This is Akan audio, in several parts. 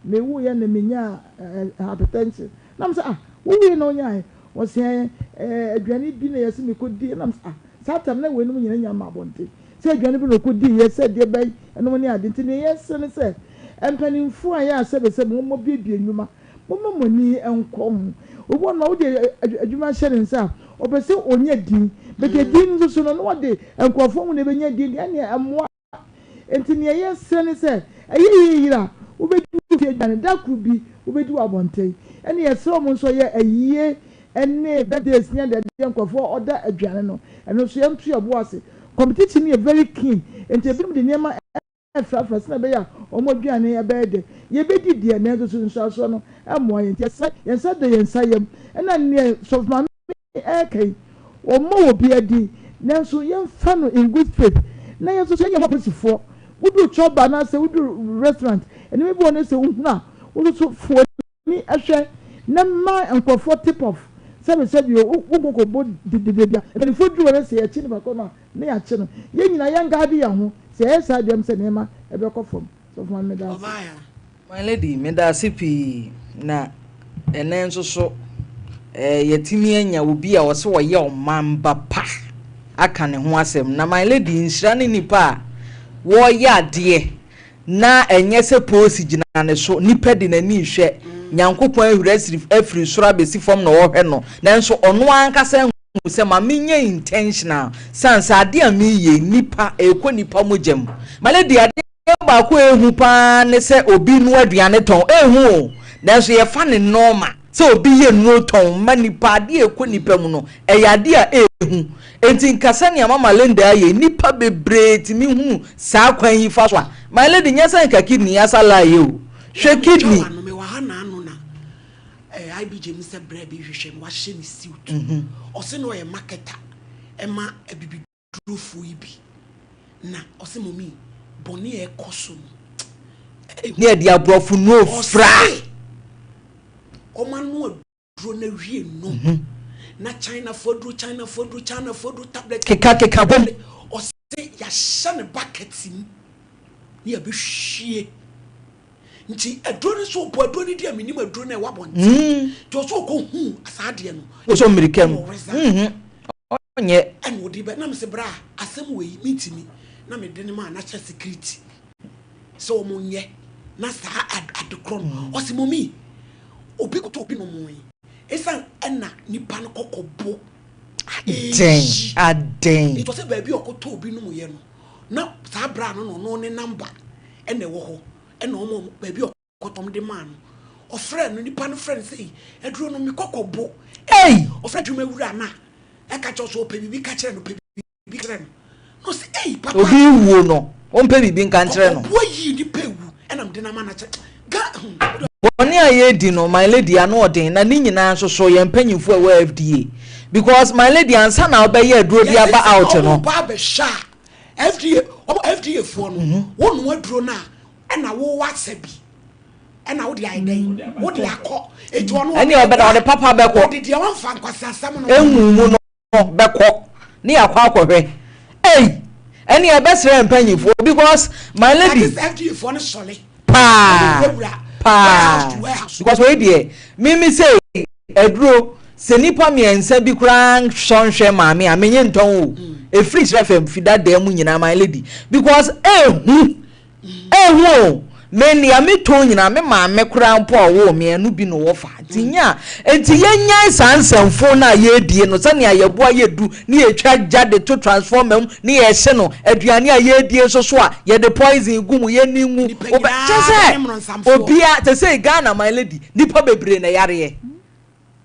Mewuiɛ na menyaa hypertension. Na mesɛ, "Ah, wowuiɛ na wonyaeɛ?" Ɔse, "Aduane bi na yɛse mekɔdi." Na mesɛ, "Ah, saa tam na weinom nyina nya ma abɔnten sɛ aduane bi na ɔkɔdiiɛ sɛ deɛ bɛn ɛnom ne ade." Nti neɛ yɛsrɛ ne sɛ mpanimfoɔ a yɛ a sɛbesɛbe wɔmmɔ biebie nnwuma, momma mo ani nkɔ ho. Obi wɔ no a wode adwuma hyɛ ne nsa a, ɔpɛ sɛ ɔnya din, but din no nso so no na wɔde nkurɔfoɔ ho na ɛbɛnya din deɛ, ɛneɛ ɛmmoa. Nti neɛ yɛsrɛ ne sɛ ɛyɛ yie yere a wobɛdi wo fie aduane, da koro bi wobɛdi wɔ abɔnten. Ɛne yɛsrɛ wɔn nso yɛ ayie ne birthdays ne adeadeɛ, nkurɔfoɔ ɔda aduane no, ɛno nso yɛnto yɛ bo ase. Competition no yɛ very keen, nti ebinom de nneɛma ɛfrafra sɛ ɛbɛyɛ a wɔn aduane ɛbɛyɛ dɛ. Yɛbɛdi deɛ, nanso so nsuasoɔ no ɛmmoa yɛn. Nti yɛsrɛ, yɛn nsa da yɛn nsa yam. Ɛna neɛ sɔfo maame ɛɛka yi, wɔmmɔ wɔ bi adi, nanso yɛmfa no in good faith na yɛn nso so yɛnyɛ apolisifoɔ. Woduru chop bar anaasɛ woduru restaurant, ɛnneɛma bi wɔ no sɛ wohunu a, wo nso so fo ani hwɛ na ma nkurɔfoɔ tip off. Sɛbi sɛbi o, wonkɔkɔbɔ dedede bia mpanimfoɔ duru hɔ no sɛ yɛkye nipa kɔ no a, ne yɛakye no. Yɛn nyinaa yɛn guard yɛn ho. Sɛ ɛyɛ saa deɛ m sɛ nneɛma ɛbɛkɔ fam. Sɔfo maame, meda ase. Ɔbaaya. My lady, meda ase pii. Na ɛnɛ nso so yɛtumi anya obi a ɔsɛ ɔyɛ ɔmamba pa aka ne ho asɛm. Na my lady, nhyira ne nipa a wɔreyɛ adeɛ na ɛnyɛ sɛ polisi gyina ne so, nipa de n'ani hwɛ. Nyankopɔn ahuri asiri afiri soro abɛsi fam na ɔrehwɛ no, nanso ɔno ankasa hu sɛ ma menyɛ intentional san sɛ adeɛ a meyɛ nipa ɛkɔ nipa mogya mu. My lady, adeɛ baako a ehu paa ne sɛ obi no aduane tɔn ehu o, nanso yɛfa ne nɔɔma sɛ obi yɛ nnuro tɔn ma nipa. Adeɛ a ɛkɔ nipa mu no ɛyɛ adeɛ a ehu. Nti nkasa nea Mama Linda ayɛ, nipa bebree tumi hunu saa kwan yi fa so a, my lady, nyɛ sɛ nka kidney asa lie o. Hwɛ kidney. No mewɔ ha naano na IBJ mu sɛ brɛ bi hwehwɛ no, wahyɛ ne suit. Ɔse na ɔyɛ marketer ɛma abibidurofoɔ yi bi, na ɔse, "Mummy, bɔne a ɛkɔ so no." Ne yɛde aborɔfo nnuro fra. Ɔse ɔma no aduro no awie no na Chinafoɔ aduro, Chinafoɔ aduro, Chinafoɔ aduro, tablet keka keka bom. Ɔse yɛahyɛ ne bucket mu ne yɛbɛhwie, nti aduro no so ɔbɔ aduro no di a menim aduro no a ɛwɔ abɔnten. Nti ɔsɛ ɔkɔhu saa adeɛ no. Wosɔ mmirika mu. Ɛna ɔresign. Ɔnyɛ. Ɛna ɔde bɛ na mesɛ bra asɛm wɔ yi mentimi na mede ne maa national security sɛ ɔmo nyɛ na saa ade korɔ no. Ɔse, "Mummy, obi koto obi nom yi ɛsiane ɛna nipa no kɔkɔ bo." Aden aden. Nti ɔsɛ baabi a ɔkɔtɔ obi nom yɛ no na saa bra no na ɔno ne number ɛna ɛwɔ hɔ, ɛna ɔmo baabi a ɔkɔtɔm de maa no, ɔfrɛ no, nipa no frɛ no sɛ aduro no mekɔkɔ bo. Ei! Ɔfrɛ adwuma wura no a ɛka kyerɛ sɛ ɔpɛ biribi ka kyerɛ no, pɛ biribi kyerɛ no, na ɔsɛ, "Ei, papa." Obi wuo no, wɔmpɛ biribi nka nkyerɛ no. Ɔboa yii nipa ewu ɛna mede no ama no akyɛ ga. Bɔne a yɛredi no, my lady, ano ɔden. Na ne nyinaa nso so yɛn mpanyinfoɔ a ɛwɔ FDA, because my lady, ansa na wobɛyɛ aduro de aba out no. Ɔmo ba abɛhyɛ a FDA, ɔmo FDA foɔ no, wɔn aduro no a ɛna wɔwɔ asɛ bi ɛna wɔde ayɛ dɛn, wɔde akɔ eti ɔno. Ɛne ɔbɛ na ɔde papa bɛkɔ. Ɔde deɛ wɔnfa nkwasi asɛm no. Ehu mu no bɛkɔ ne yɛakɔ akɔhwɛ. Ei, ɛne ɛbɛsrɛ mpanyinfoɔ because my lady. Ati sɛ FDA foɔ no sɔle. Paa wurawura paa. Warehouse to warehouse. Because wei deɛ, mimi sɛ aduro sɛ nipa mmiɛnsa bi koraa nsɔ nhwɛ maame a menye ntɔn o, efiri kyerɛ fam fi dadaa mu nyinaa, my lady, because ehu ehu o. Me nea metɔn nyinaa, me maame koraa mpo a ɔwɔ me ɛno bi na ɔwɔ fa nti nya. Nti yɛnyae saa nsɛmfo no a yɛredie no sɛnea yɛboa yɛdu ne yɛtwa gya de to transformer mu ne yɛhye no. Aduane a yɛredie nso so a yɛde poison gu mu, yɛni ngu. Nipa wobɛ nyinaa kyɛ sɛ bɛyɛ mmorɔnsamfoɔ. Obia te sɛ Ghana, my lady, nipa bebree na yareɛ.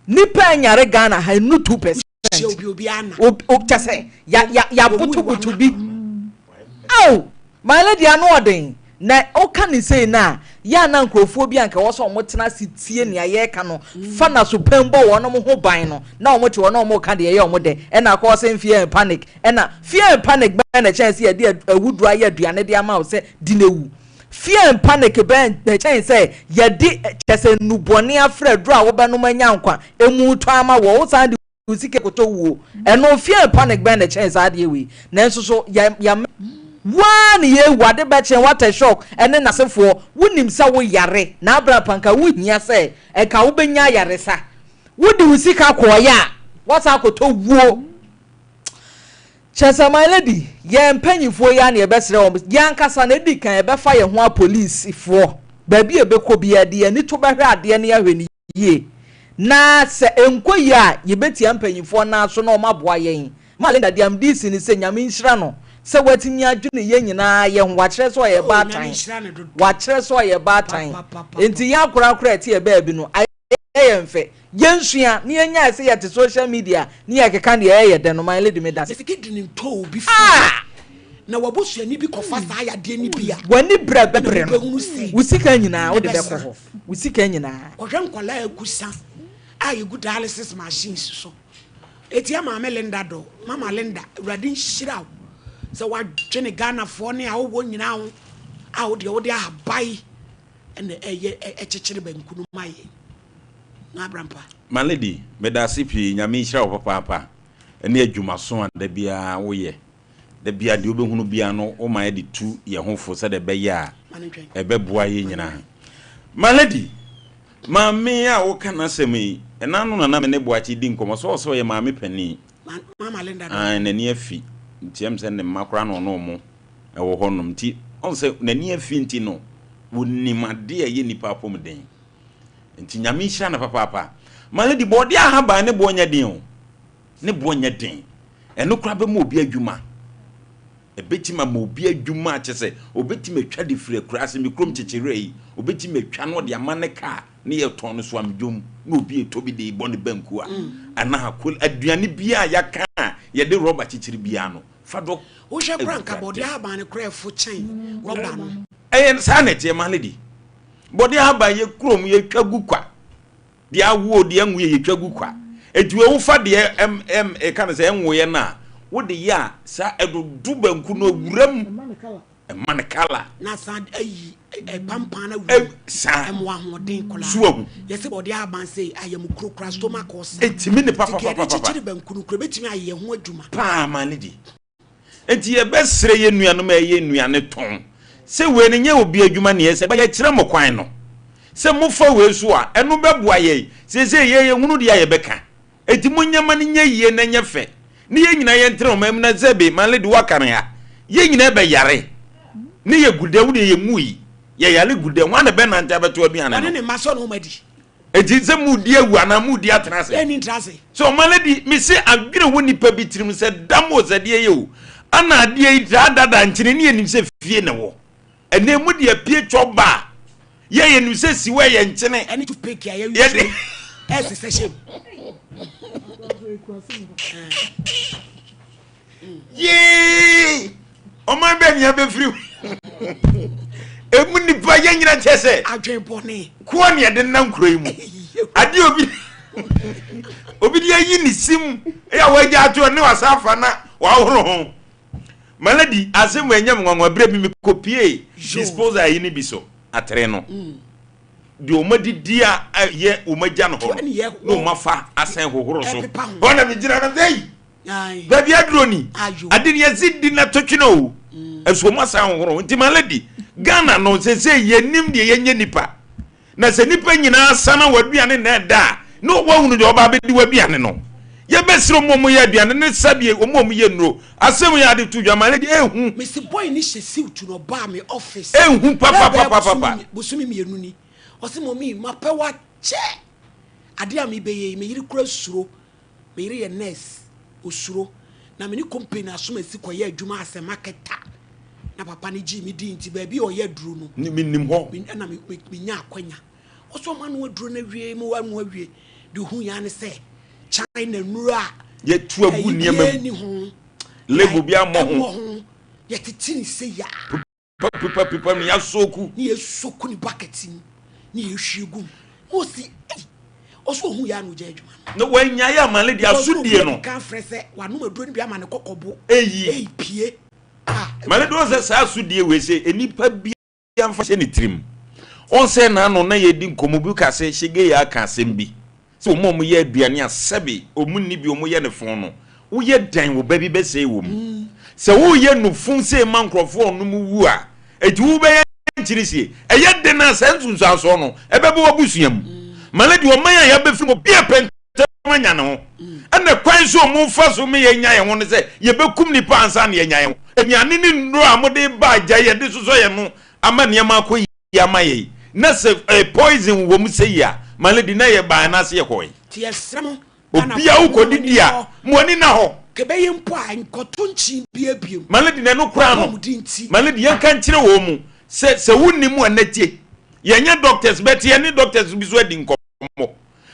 Nipa nyare Ghana ha enu 2%. Hyia obi, obi ana. O kyɛ sɛ ya ya yabutubutu bi. Aw, my lady, ano ɔden. Na ɔka ne sei na yɛ ana nkurɔfoɔ bi anka wɔ sɛ ɔmo tena ase tie nea yɛreka no fa na so pɛn bɔ wɔn ho ban no, na ɔmo te hɔ na ɔmo ka deɛ ɛyɛ ɔmo dɛ. Ɛna akɔ sɛ fear and panic, ɛna fear and panic bɛn na kyɛn sɛ yɛde awuduro ayɛ aduane de ama wo sɛ di na ewu? Fear and panic bɛn na kyɛn sɛ yɛde kyɛ sɛ nnubɔne afrɛ aduro a wobɛnom anya nkwa emu tɔ ama wɔ wo san de wo sika kɔtɔ wuo? Ɛno fear and panic bɛn na kyɛn saa adeɛ wei? Nanso so yɛ yɛ. Woaa ne yɛɛwu ade bɛkye what a shock ɛne nasefoɔ wonim sɛ wo yare na abra pa nka wo hia sɛ nka wo bɛnya ayaresa wode wo sika kɔɔyɛ a woasan akɔtɔ wuo kyɛsɛ my lady yɛn mpanyinfoɔ yi ara na yɛbɛsrɛ wɔn yɛn ankasa na edi kan yɛbɛfa yɛn ho apolisifoɔ baabi a yɛbɛkɔ biara de yɛn ani to bɛhwɛ adeɛ no yɛahwɛ no yie na sɛ ɛnkɔ yie a yɛbɛtia mpanyinfoɔ nan so na wɔn aboa yɛn Ma Linda deɛ mede si ne sɛ Nyame nhyira no sɛ watumi adwene yɛn nyinaa yɛ ho wakyerɛ sɛ ɔyɛ Oh, Nyame baatan nhyira no dodo. wakyerɛ sɛ ɔyɛ baatan Papapapapa. nti yɛn akorakora a ɛte yɛ baabi no ayɛ yɛn fɛ yɛnsua na yɛnyae sɛ yɛte social media ne yɛkeka deɛ ɛyɛ dɛ no my lady meda Mese kidney ntɔ obi fie Ah! na wabusuani bi kɔfa saa yadeɛ no bi a, W'ani brɛ ɛna bɛbrɛ no wobɛhunu se wo sika nyinaa wode bɛkɔ ɛbɛsa. hɔ wo sika nyinaa. Kɔhwɛ nkwadaa a ɛgu sa a yɛgu dialysis machines so. Etia maame Linda dɔ. Mama Linda, Awurade nhyira wo sɛ wadwene Ghanafoɔ ne awowɔ nyinaa ho a wo deɛ wode ahaban na ɛyɛ ɛkyekyere banku no ma yɛn. Na abrampa. My lady, medase pii, Nyame nhyira wo papaapa ɛne adwumaso a da biara woyɛ. Da biara deɛ wobɛhunu biara no woma yɛde tu yɛn ho fo sɛdeɛ ɛbɛyɛ a ɛbɛboa yɛn nyinaa. My lady, Maame a woka n'asɛm yi, ɛna ano na na me ne Boakye di nkɔmmɔ sɛ ɔsɛ ɔyɛ maame panin. Ae, n'ani afi. Nti ɛm sɛ ne mma koraa na ɔne ɔmo ɛwɔ hɔ nom. Nti ɔn sɛ n'ani afi nti no, ɔnim adeɛ a ɛyɛ nnipa apɔmuden. Nti Nyame nhyira no papaapa. My lady, bɔɔdeɛ ahaban ne boɔ nyɛ den o. Ne boɔ nyɛ den. Ɛno koraa bɛma obi adwuma. Ɛbɛtumi ama obi adwuma a kyerɛ sɛ ɔbɛtumi atwa de firi akuraase, me kurom Kyekyewerɛ yi, ɔbɛtumi atwa na ɔde ama ne kaa ne yɛtɔn no Soamdwom na obi retɔ bi de rebɔ ne banku a, anaa kol, aduane biara a yɛaka a yɛde rɔba kyekyere biara no, fa dɔ Wohwɛ koraa nka Awurade. bɔde ahaban no koraa ɛfo kyɛn rɔba no. Ɛyɛ saa na ɛteɛ, Maame Lady. Bɔde ahaban yɛ kurom yɛtwa gu kwa. Deɛ awo o, deɛ ɛnwoeɛ yɛtwa gu kwa. Enti wei wofa deɛ ɛm ɛm ɛka no sɛ ɛnwoeɛ no a, wode yɛ a saa ɛdodo banku no awura mu. Ɛma no kala. Na san ayi pampan no awura mu. Saa. Ɛma ahoɔden koraa. So wahu. Yɛsɛ bɔde ahaban sei ayamukuro koraa stomach ulcer. Ɛtumi ne Nti ka yɛde papapapapa. kyekyere banku no koraa ɛbɛtumi ayɛ ho adwuma. Paa ma no di. Enti yɛbɛsrɛ yɛn nuanom a ɛyɛ nnuane tɔn sɛ wei no nyɛ obi adwuma na ɛsɛ but yɛkyerɛ mo kwan no sɛ mofa wei so a ɛno bɛboa yɛn. Seesei yɛn yɛhunu deɛ a yɛbɛka. Enti monyɛ ma no nyɛ yie na ɛnyɛ fɛ ne yɛn nyinaa yɛntena ɔman mu na sɛbe my lady woaka no ha yɛn nyinaa bɛyare ne yɛgu dɛn wo deɛ yɛnwui yɛyare gu dɛn hwan na ɛbɛnante abɛto aduane Ɔne no. ne mma sɛ ɔne wɔn adi. Enti sɛ moredi awu anaa moredi atena ase. Ɛnni ntra ase. Sɛ ɔma no di, mese adwene wɔ nipa bi tirim sɛ dam o sɛ deɛ yɛ o, ana adeɛ yi taa dada nkyene ne yɛnim sɛ fie na ɛwɔ. Ɛnɛ mu deɛ apue twɔ ba a, yɛ yɛnim sɛ siwa yɛ nkyene. Ɛne toothpick a yɛ use ɛsesɛ hyɛ mu. Yee! Ɔman bɛn ni abɛfiri emu nipa yɛ nyina kyɛ sɛ adwen bɔne koa ne yɛde nam kuro yi mu adeɛ obi obi de ayi ne sim yɛ a wagya ato ne wasa afa na wahoro ho maladi asɛm mu ɛnyɛ me nwanwa berɛ bi mekɔpie disposal yi no bi so atere no mm. deɛ wɔn adidi a yɛ wɔn agya no hɔ no na wɔn afa asɛn hohoro so hɔ na megyina no sɛ yi Baabi aduro ni. Ade ni yɛsi di na to twene o. Ɛso wɔn asan ahohoro. Nti ma lady, Ghana no sese yɛnim deɛ yɛnyɛ nipa. Na sɛ nipa nyinaa sana w'aduane na ɛda a, na wahunu deɛ ɔba abɛdi w'aduane no. Yɛbɛsrɛ wɔn a wɔyɛ aduane ne sɛdeɛ wɔn a wɔyɛ nnuro. Asɛm yi ade to dwa ma lady ehu. Mese boy no hyɛ suit na ɔbaa me office. Ehu papapapapa. Bosome mmienu ni. Ɔse mommy mapɛ wo akyɛ. Adeɛ a mebɛyɛ yi me yere koraa suro. Me yere yɛ nurse, osuro. Na me ne company asomasi kɔyɛ adwuma as a marketer. Na papa no gyee me dii nti baabi a ɔyɛ aduro no. Me nim hɔ. Me ɛna me me menya akwanya. Ɔsɛ ɔma ano aduro no awie mu ano awie. Deɛ ohun ya ne sɛ China nnuro a. Yɛtu agu nneɛma mu. Ɛyi biara ni ho. Label bi ammɔ ho. Ɛmmɔ ho. Yɛtete ne sei yaa. Pipa pipa ne yɛasoku. Ne yɛsoku ne bucket mu ne yɛhwie gu mu. Na ɔsi ei ɔso ɔhu yɛ a na ɔgya adwuma no. Na wanyae ama ne deɛ asodie no. Ka frɛ sɛ wanom aduro no bi ama ne kɔkɔbo. Eyi. Eyi pie. Ah. Ma ne de sɛ saa asodie wei sɛ nnipa bi mfa hyɛ ne tirim. Ɔn sɛ n'ano na yɛdi nkɔmmɔ bi ka sɛ Shege yɛ aka asɛm bi. Sɛ wɔn a wɔyɛ aduane a sɛbe wɔn nni bi wɔyɛ no fon no, woyɛ dɛn wo ba bi bɛsɛe wɔ mu? Sɛ woreyɛ nnufo sei ma nkurɔfoɔ a wɔnom wu a, enti wobɛyɛ nkyene sie? Ɛyɛ den a saa nsunsuansoɔ no ɛbɛba w'abusua mu. Malady, ɔman a yɛabɛfiri mu, obiara pɛ ntɛm anya ne ho. Ɛna kwan so a wɔfa so ma yɛnya yɛn ho ne sɛ yɛbɛkum nnipa ansa na yɛanya yɛn ho. Aduane ne nnuro a mode ba agya yɛde sosɔ yɛn no ama nneɛma akɔ yie ama yɛn. Na sɛ poison wɔ mu sei a, Malady, na yɛbae anaasɛ yɛkɔe? Nti yɛsrɛ mo Obia wo kɔ didi a, ma w'ani nna hɔ. Kɛbɛyɛ mpo a, nkɔto nkyen biaa biom. Ma no di na ɛno koraa no, ma no di. Yɛnka nkyerɛ wɔn mu sɛ, sɛ wonni mu a, na tie. Yɛnyɛ doctors, but yɛne doctors bi nso adi nkɔmmɔ.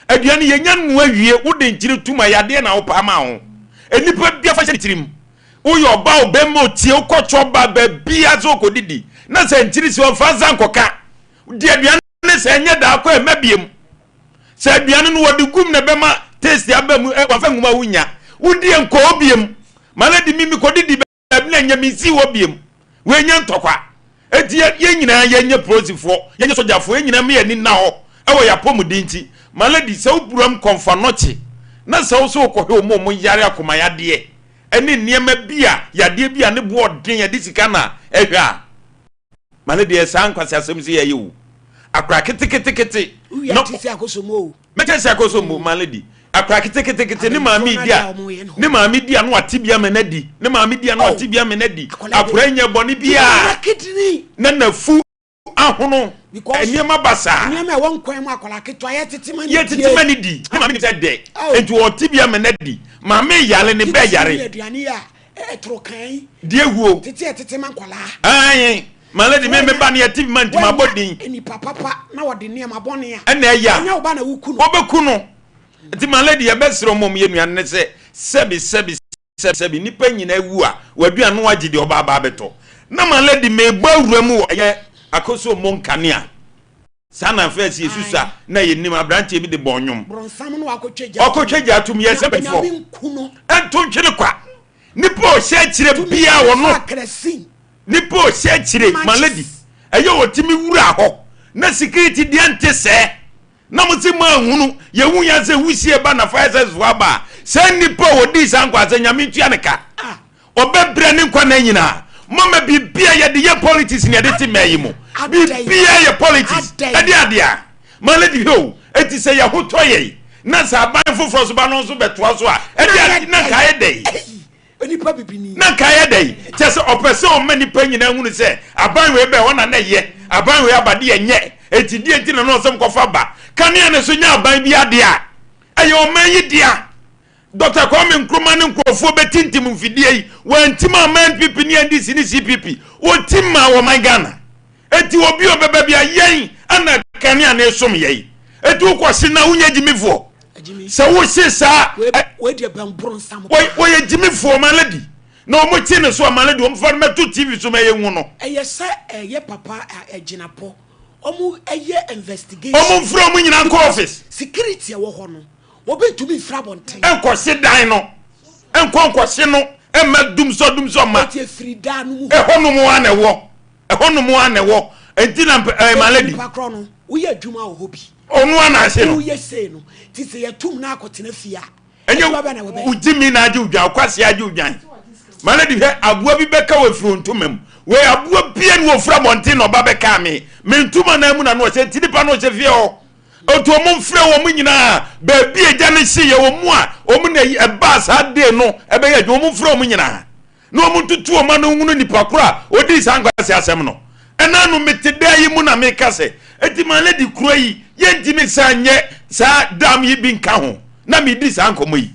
Aduane, yɛnya noa wie, wode nkyene tom a, yadeɛ na wopɛ ama wo ho. Nnipa biara fa hyɛ ne tirim. Woyɛ ɔbaa, ɔbarima, otie, wokɔ chop bar, baabiara sɛ wokɔdidi, na sɛ nkyene si hɔ a, mfa nsa nkɔka. Di aduane no sɛ ɛnyɛ daa kɔ ɛmma biem. Sɛ aduane no wɔde gum na ɛbɛma taste aba mu ɛ wɔmfa ngum a wonya. Wodi nkɔ hɔ biem. Ma no di mi mekɔdidi baabi na ɛnyɛ mensi hɔ biem. Wei nyɛ ntɔkwa. Enti yɛ yɛn nyinaa yɛnyɛ polisifoɔ, yɛnyɛ sogyafoɔ, yɛn nyinaa ma yɛn ani nna hɔ ɛwɔ yɛn apɔmuden nti. Ma no di sɛ wowuram kɔmfanɔkye na sɛ wo sɛ wokɔhwɛ wɔn a wɔyare akomayadeɛ ɛne nneɛma bi a yadeɛ bi a ne boɔ ɔden yɛde sika na ɛhwɛ a, Ma no deɛ saa nkwaseasɛm sei ɛyɛ o. Akora keteketekete. Wowie No ate si akosombo o. Mɛkyɛ si akosombo ma lady. Akora keteketekete ne maame di a ne maame di a na wate bi ama no adi. Ne maame di a na wate bi ama no adi. Akora nyɛ bɔne biara. Na nafu ahono nneɛma basaa. Nneɛma ɛwɔ nkwan mu akwadaa ketewa yɛtete ma ne die. Yɛtete ma ne di. Ne maame nim sɛ dɛ. Nti ɔte bi ama no adi. Maame yare ne bɛ yare. Aduane yi a Ɛtoro kan. Deɛ wuo. Tete a tete ma nkwadaa. Ae ma lady me me ba no yɛte bi ma nti ma bɔ din. Nipa papa na ɔde nneɛma bɔne a. Ɛna ɛyɛ a. Ɛnyɛ wo ba na woku no. Wɔbɛku no. Nti ma lady yɛbɛsrɛ wɔn a wɔyɛ nnuane no sɛ sɛbi sɛbi sɛbi sɛbi nipa nyinaa wu a waduane no wagye deɛ ɔba aba abɛtɔ. Na ma lady mebɔ awura mu wɔ ɛyɛ Akosombo nkanea. Saa na first yɛ susa na yɛ nim abranteɛ bi de bɔ nnwom. Bronsam no akɔtwa gya. Ɔkɔtwa gya atum yɛ sɛ mpanyinfoɔ. Ɛnto ntwene kwa. Nipa ɔhyɛ akyire bia ɔno. Nipa ɔhyɛ akyire ma lady. Ɛyɛ ɔtumi wura hɔ na security deɛ nte sɛɛ. Na mo se mo anhunu yɛ hu ya sɛ wusie ba na fire service foɔ aba a saa nipa a ɔdii saa nkwa sɛ Nyame ntua ne ka. Ɔbɛbrɛ ne nkwa nna nyinaa. Mama biribi a yɛde yɛ politics na yɛde te mmaa yi mu. Biribiara yɛ politics. Ɛde adeɛ a. Ma lady hwɛ o, eti sɛ yɛn ho tɔ yɛn na sɛ aban foforɔ nso ba no nso bɛtoa so a, ɛde ade na nka ayɛ dɛn? Na nka ayɛ dɛn? Kyɛ sɛ ɔpɛ sɛ ɔma nnipa nyinaa hunu sɛ aban wei bɛn hɔ na na ɛyɛ, aban wei aba deɛ ɛnyɛ. Eti deɛ nti na na ɔsɛm kɔfa ba. Kanea no so nyɛ aban bi adeɛ a, ɛyɛ ɔman yi dea. Dɔkta Kwame Nkrumah ne nkurɔfoɔ bɛtintim mfidie yi, wɔantim amma NPP ne NDC ne CPP, wɔtim maa ɔman Ghana. Enti obi a ɔbɛba bia yɛn ana kanea no resom yɛn. Enti wokɔhye na wonyɛ gyimifoɔ. Sɛ wohye saa, wɔyɛ gyimifoɔ ma lady. Na wɔn kye ne so a ma lady wɔn fa no mɛto TV so ma yɛnhu no. Ɛyɛ sɛ ɛyɛ papa agyinapɔ. Wɔn ɛyɛ investigation. Wɔn mfrɛ wɔn nyinaa nkɔ office. Security ɛwɔ hɔ no. Obi ntumi mfiri abɔnten. Nkɔhye dan no. Nkɔ nkɔhye no mma dumsɔ dumsɔ mma. Eti efiri dan no mu hɔ. Ɛhɔ nom ara na ɛwɔ. Ɛhɔ nom ara na ɛwɔ. Enti na mpɛ ɛɛ my lady. Nipa korɔ no, woyɛ adwuma wɔ hɔ bi. Ɔno ara na ahye no. Woyɛ sei no, ti sɛ yɛtum na akɔtena fie a. Ɛnyɛ wo gyimi na agye wo dwan, wo kwasea agye wo dwan. My lady hwɛ, aboa bi bɛka wɔ efiri wo ntoma mu. Wei aboa bia ni wɔ firi abɔnten na ɔba bɛkaa me. Me ntoma nan mu na no ɔhyɛ, nti nipa no ɔhyɛ fie hɔ. Enti wɔn mfrɛ wɔn nyinaa baabi a egya no hye yɛ wɔn a wɔn na ɛbaa saa day no ɛbɛyɛ adwuma wɔn mfrɛ wɔn nyinaa na wɔn ntutu wɔn ano nhunu nipa koro a odii saa nkwasi asɛm no. Ɛna no mete dan yi mu na meka sɛ eti my lady kuro yi yɛntumi nsan nyɛ saa dam yi bi nka ho na medi saa nkɔmɔ yi.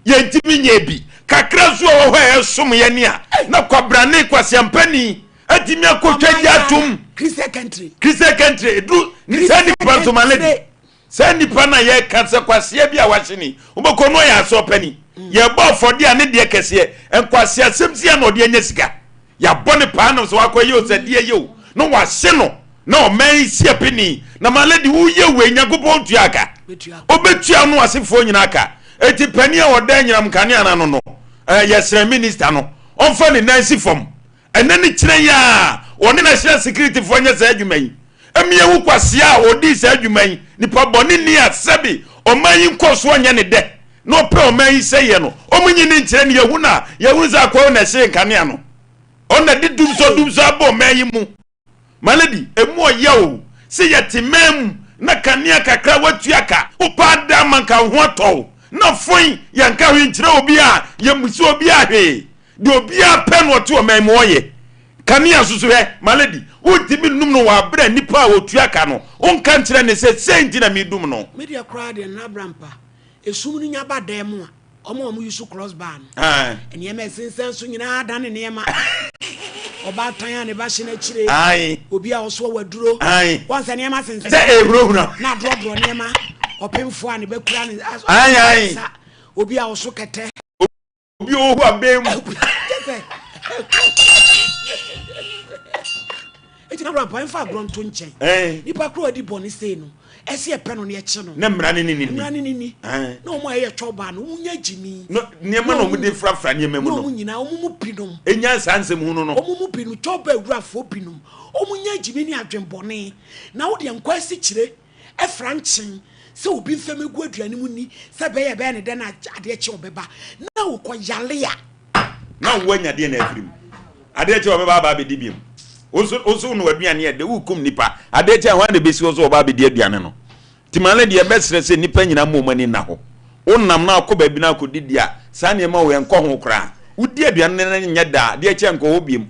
Yɛntumi nyɛɛ bi. Kakra nso a ɛwɔ hɔ a ɛsom yɛn a na kwabrane kwaseampani atumi akɔtwa gya atom. Christian country. Christian country. Ɛduru saa nipa nso ma lady. Saa nipa no a yɛka sɛ kwasea bi a wahye ni wobɛkɔ no ɔyɛ asɔpani. Yɛbɔ afɔdeɛ a ne deɛ kɛseɛ nkwaseasɛm si a na ɔde anya sika. Yɛabɔ ne paa nom sɛ wakɔ yɛ o sɛ deɛ yɛ o na wahye no na ɔman yi si apini. Na ma lady woyɛ wei Nyankopɔn ntua ka. Ɔbɛtua no asefoɔ nyinaa ka. Enti panin a ɔda anyinam nkanea no ano no, eh, yɛsrɛ minista no ɔmfa ne nan si fam. Ɛnɛ ne kyerɛ yi a ɔne national security foɔ nyɛ saa adwuma yi. Mmea wu kwasea a ɔdii saa adwuma yi, nipa bɔne ni a sɛbe ɔman yi nkɔsoɔ nyɛ ne dɛ. na ɔpɛ ɔman yi sɛeɛ no, wɔnyi no nkyerɛ no, yɛhu no a, yɛhunu sɛ akoa yi na ɛhyee nkanea no. Ɔno na ɛde dumsɔ dumsɔ aba ɔman yi mu. My lady, emu ɔya o, sɛ yɛte man mu na kanea kakra woatua ka, wopɛ ada ama nka wo ho atɔ wo, na foin, yɛnka hwee nkyerɛ obiara, yɛmmisa obiara hwee, deɛ obiara pɛ na ɔte ɔman mu ɔyɛ. Kanea nso so hwɛ, my lady, wontumi nnum no wɔ aberɛ a nipa a ɔtua ka no, wonka nkyerɛ no sɛ sei nti na meredum no. Me deɛ koraa deɛ Nana Abrampa, esum no nya ba dan mu a, wɔn a wɔn use cross bar no, nneɛma ɛsensɛn so nyinaa dane nneɛma. Ɔbaatan a ne ba hyɛ n'akyire, obi a ɔsoa waduro, wɔn sɛ nneɛma sensɛn sɛ ehurahura, na adorɔdorɔ nneɛma, ɔpemfoɔ a ne ba kura ne nsa, obi a ɔso kɛtɛ. Obi a ɔhu abɛn mu. Eti na wura mfa agorɔ nto nkyɛn. Nipa koro adi bɔne sei no, ɛsɛ yɛpɛ no na yɛkye no. Na mmara ne ne ni. Mmara ne ne ni. Na wɔn a ɛyɛ twɔba no, wɔn nya gyimi. No nneɛma na wɔn de frafra nneɛma mu no. Na wɔn nyinaa, wɔn mu binom. Enya saa nsɛm hunu no. Wɔn mu binom, twɔba awurafoɔ binom, wɔn nya gyimi ne adwenbɔne. Na wo deɛ nkɔ asikyire. Ɛfra nkyen sɛ obi mfa megu aduane mu nni sɛ ɛbɛyɛ ɛbɛyɛ ne dɛ na adeɛ kye ɔbɛba na wokɔ yale a. Na wo anya deɛ na afiri mu. Adeɛ kye ɔbɛba aba abɛdi biom. Wo nso wo nso no aduane yɛ dɛ wokum nipa. Adeɛ kye a hwan na ɛbɛsi hɔ sɛ ɔba abɛdi aduane no. Nti maame deɛ ɛbɛsrɛ sɛ nipa nyinaa mmɔ wɔn ani nna hɔ. Wo nam na akɔ baabi na akɔdidi a saa nneɛma wei nkɔ ho koraa. Wodi aduane no na nyɛ dɛ a adeɛ kye a nkɔ hɔ biom.